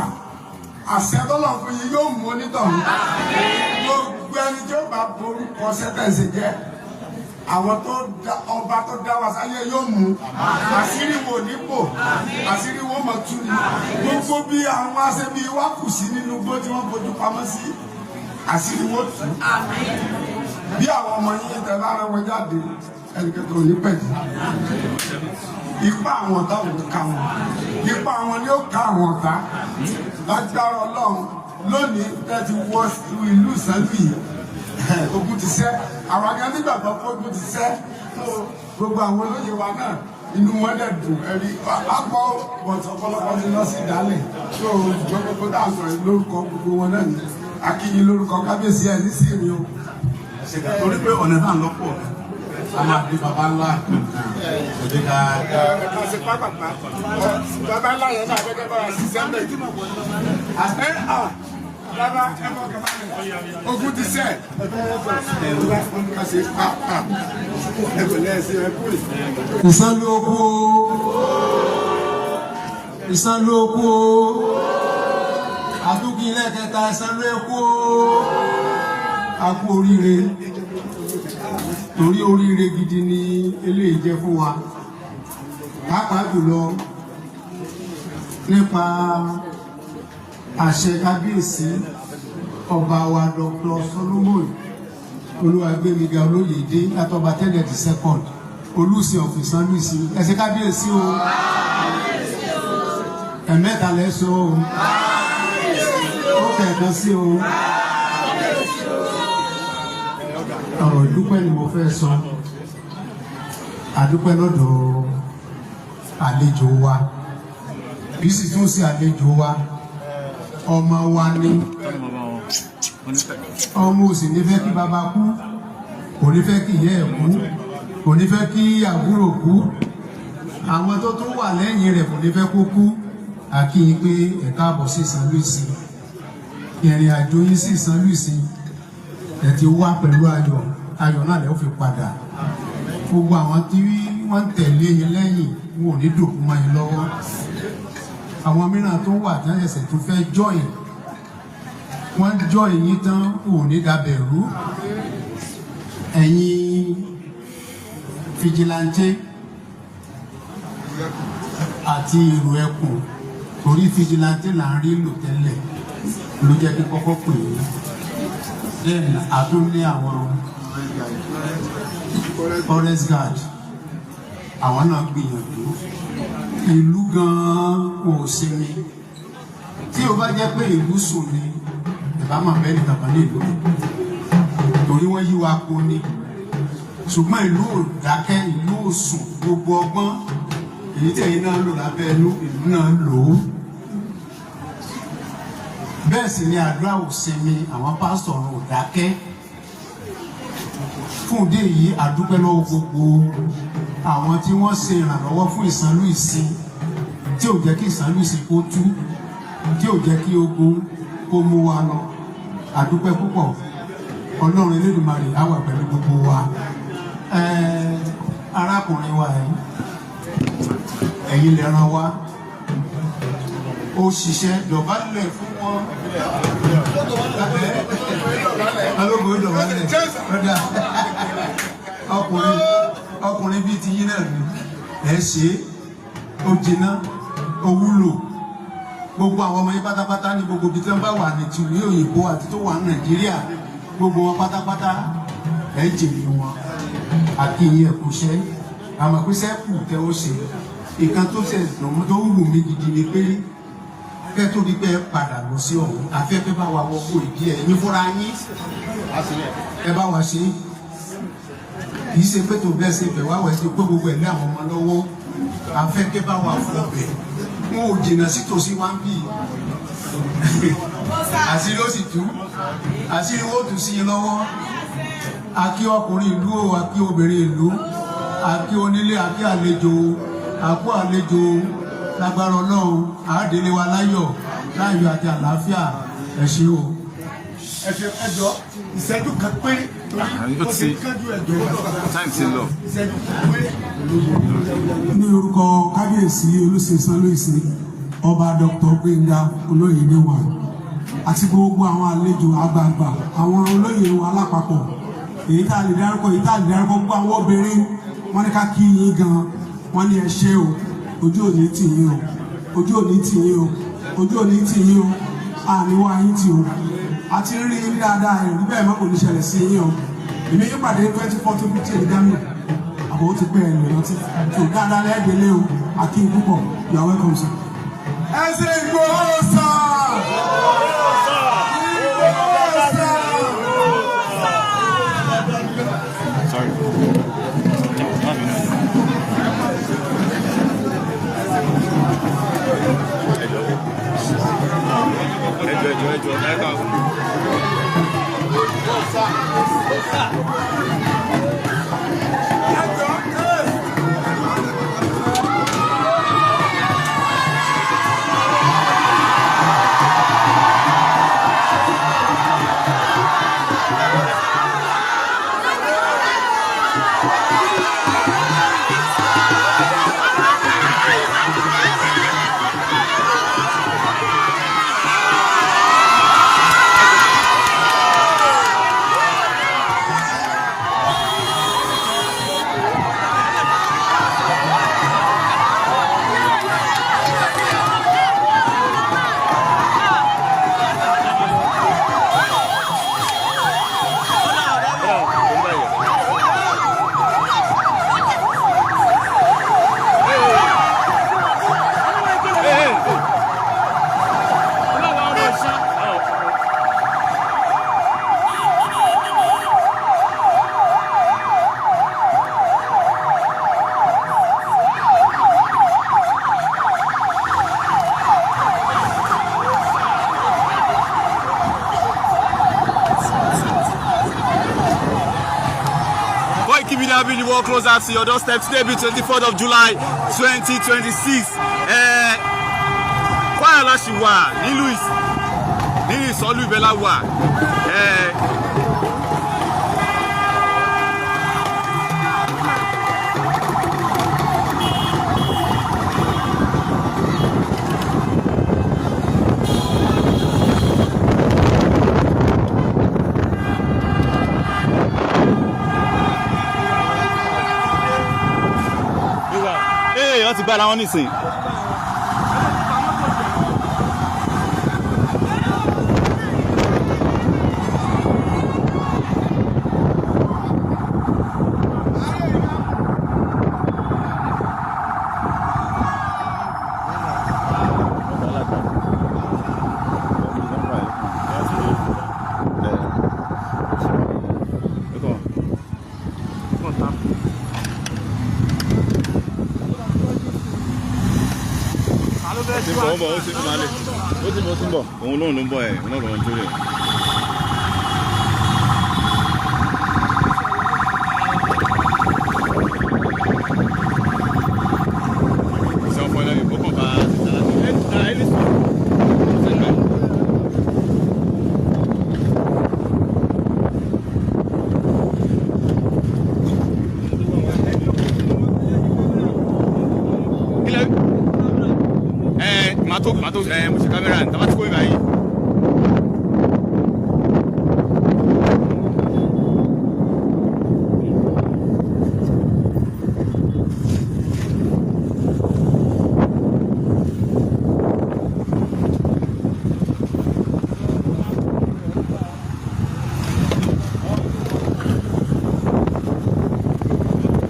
àṣẹ tọ́lọ̀ fún yín yóò mú onítọ̀hún. Gbogbo ẹni tí ó bá borúkọ sẹ́tẹ̀sì jẹ́ àwọn tó dá ọba tó dá wa sáyé yóò mú. Àṣírí wo nípò, àṣírí wo mọ̀ tú ni. Gbogbo bí àwọn aṣebi wa kù sí nínú igbó tí wọ́n fojú pamọ́ sí, àṣírí wo tú. Bí àwọn ọmọ yín tẹ bá rán wọn jáde, ẹnìkẹ́kẹ́ ò ní pẹ̀lú ipá àwọn ọ̀tá ò ní ká wọn, ipá àwọn ni ó ká àwọn ọ̀tá lágbára Ọlọ́run. Lónìí tẹ́ ti wọ ìlú Ìsànlù yìí, ogun ti ṣẹ́. Àwọn akẹ́kọ̀ọ́ nígbàgbọ́ pé ogun ti ṣẹ́. Gbogbo àwọn olóyè wa náà, inú wọn dẹ̀ dùn. Ẹ̀rí àpọ̀ bọ̀tọ̀ ọ̀pọ̀lọpọ̀ ti lọ sí ìdálẹ̀ tó ìjọ. Gbogbo tá a sọ̀rọ̀ yìí, lórúkọ gbogbo wọn náà ní akínyìn, lórúkọ kábíyèsí ẹ̀ ní sí ìrìn o. Torí pé ọ̀nà náà lọ́pọ̀, a máa di baba ńlá kò dé ká. Ẹ̀ka ṣe pápápá, bàbá ńlá yẹn náà gẹ́gẹ́ bá wa ṣiṣẹ́ ń bẹ̀. Ẹ à bàbá, ẹ mọ̀ kàmá rẹ̀, ogun ti sẹ́ ẹ ká ṣe pápá, ẹ pẹ̀lẹ́, ẹ ṣe, ẹ kúrè. Ìsànlú okú o, Ìsànlú okú o, àtúnkì lẹ́ẹ̀kẹta, Ìsànlú okú o. A kú oríire, torí oríire gidi ni eléyìí jẹ́ fún wa, pàápàá jùlọ nípa àṣẹ kábíyèsí ọba wa, Dr. Solomon Olúwagbémiga Olóyèdé Látọba tẹ́lẹ̀ the second, Olùsìn of Ìsànlùsìn. Ẹ ṣé kábíyèsí o. Ẹ̀mẹ́ta lẹ́sọ o, ó kẹ̀kan sí o. Ọ̀rọ̀ ìdúpẹ́ ni mo fẹ́ sọ. Àdúpẹ́ lọ́dọ̀ àlejò wa, bí sì tún sí àlejò wa, ọmọ wa ní. Ọmọ ò sì ní fẹ́ kí bàbá kú, kò ní fẹ́ kí ìyá ẹ̀ kú, kò ní fẹ́ kí àbúrò kú, àwọn tó tún wà lẹ́yìn rẹ̀ kò ní fẹ́ kó kú. Àkíyìn pé ẹ káàbọ̀ sí Ìsànlùsí. Ìrìn àjò yín sí Ìsànlùsí, ẹ ti wá pẹ̀lú ayọ̀, ayọ̀ náà lẹ́ ó fi padà. Gbogbo àwọn tí wọ́n ń tẹ̀lé yín lẹ́yìn, wọn ò ní dòkú mọ́ yín lọ́wọ́. Àwọn mìíràn tó wà tí wọ́n ṣẹ̀ṣẹ̀ tó fẹ́ join, wọ́n join yín tán, wọn ò ní dabẹ̀ rú. Ẹ̀yin vigilante àti ìrù ẹkùn, torí vigilante là ń rí lò tẹ́lẹ̀ ló jẹ́ kí kọ́kọ́ pè é. Then àtún ní àwọn forest guard, àwọn náà gbìyànjú. Ìlú gan-an kò sinmi. Tí o bá jẹ́ pé ìlú sùn ni, ìbá máa bẹ́ẹ̀ nìkan kan ní ìlú, torí wọ́n yí wa po ni. Ṣùgbọ́n ìlú ò dákẹ́, ìlú ò sùn. Gbogbo ọgbọ́n èyí tí ẹ̀yin náà lò lábẹ́ inú ìlú náà lò ó. Bẹ́ẹ̀ sì ni àdúrà ò sinmi, àwọn pásítọ̀ ò dákẹ́. Fún ìdí èyí, àdúpẹ́ lọ́wọ́ gbogbo àwọn tí wọ́n ṣe ìrànlọ́wọ́ fún Ìsànlú Ìsìn, tí ò jẹ́ kí Ìsànlú Ìsìn kó tú, tí ò jẹ́ kí ogun kó mú wa lọ. Àdúpẹ́ púpọ̀. Ọlọ́run Elédùmarè á wà pẹ̀lú gbogbo wa. Arákùnrin wa yìí, ẹ̀yin lè ràn wá, ó ṣiṣẹ́ dọ̀bálẹ̀ fún wọn. Alógun dọ̀bálẹ̀ lọ́dà. Ọkùnrin, ọkùnrin bíi ti yín náà ni ẹ ṣe é. Ó jiná, ó wúlò. Gbogbo àwọn ọmọ yín pátápátá ní gbogbo ibi tí wọ́n bá wà ní tìlú òyìnbó àti tó wà ní Nàìjíríà, gbogbo wọn pátápátá, ẹ jèrè wọn. Àkíyìn ẹ̀kúṣẹ́ àmọ́ pé sẹ́kù tẹ́ ó ṣe ìkan tó ṣe tó wù mí gidi ni pé kẹ́ tó di pé ẹ padà lọ sí ọ̀hún, afẹ́fẹ́ bá wa wọ́pọ̀ ìdí ẹ̀ yín fúnra yín, ẹ bá wa ṣe. Kì í ṣe pé tó bẹ́ẹ̀ ṣe bẹ̀ wá wẹ̀ ṣe pé gbogbo ẹ̀ lé àwọn ọmọ lọ́wọ́. Afẹ́kẹ́ bá wa fọ bẹ̀. Wọn ò jìnnà sí tòsí wá ń bì í. Àṣírí ó sì tú, àṣírí wọn ó tú sí i lọ́wọ́. A kí ọkùnrin ìlú o, a kí obìnrin ìlú, a kí onílé, a kí àlejò, a kú àlejò. Lágbára Ọlọ́run, àádélé wa láyọ̀ láyọ̀ àti àlàáfíà. Ẹ ṣé o. Ẹ ṣe, ẹjọ, ìṣẹ́jú kan péré torí Ó ó ti ti kánjú, ẹjọ. Time ti lọ. Ìṣẹ́jú kan péré. Ní orúkọ Kábíyèsí Olùsèsán Lóìsí, Ọba Dr. Gbénga Olóyèdèwà, àti gbogbo àwọn àlejò àgbààgbà, àwọn olóyè wa lápapọ̀, èyí tá a lè dárúkọ, èyí tá a lè dárúkọ, gbogbo àwọn obìnrin, wọn ní ká kí yín gan. Wọn ní ẹ ṣé o, ojú òní tì yín o, ojú òní tì yín o, ojú òní tì yín o, àníwá yín tì o. Àti rí yín dáadáa, ẹ̀rí bẹ́ẹ̀ mọ́ kò ní ṣẹlẹ̀ sí yín o. Èmi yín pàdé 24 to 50 ní Germany, àbò ó ti pẹ́ ẹ̀ lè rántí tó dáadáa lẹ́ẹ̀dẹ́lé o. Akin púpọ̀, you are welcome, sir. Ẹ ṣe Ìgbòho sà. Ìgbòho sà. Sorry. Má bínú. Ẹjọ́, ẹjọ́, ẹjọ́, ẹjọ́, ẹ ká. Koiki Media bring the world closer to your doorstep. Today be 24th of July 2026. Kwara la ṣì wà, nílùú Ìsọlù, ibẹ̀ la wà. Ee, wọ́n ti gbára wọn nísìnyí. Ó ti ń bọ̀, ó ń bọ̀, ó ti ń bọ̀, ó ti ń bọ̀, ó ti ń bọ̀. Òun lóun ló ń bọ̀ ẹ̀, òun náà lòun tó rẹ̀. Ṣé ọkọ ẹlẹ́yìn kó kàn bá ẹ ẹ lè sọ? Kílẹ̀ ẹ màá tó ẹ mo ṣe kámẹ́rà ní tàbá tí kò yín báyìí.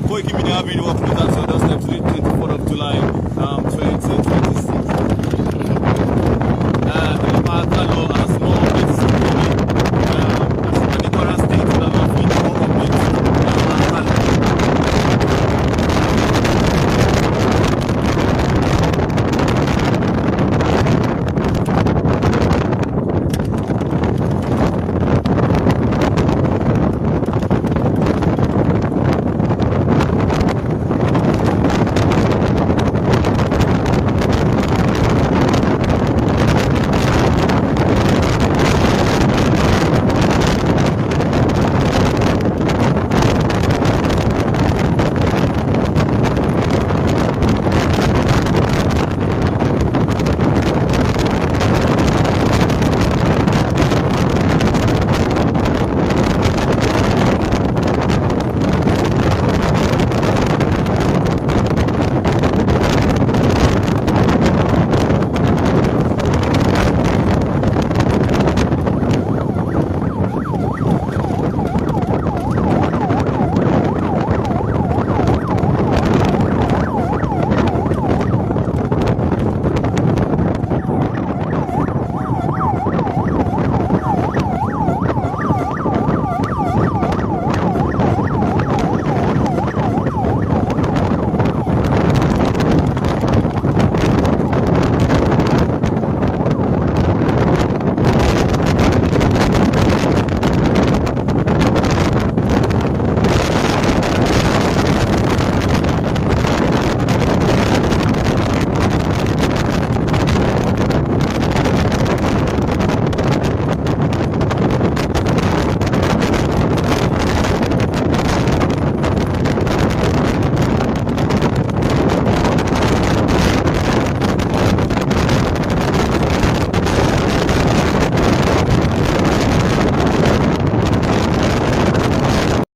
Koiki Media bring the world closer to your doorstep today, 24th of July, 2026.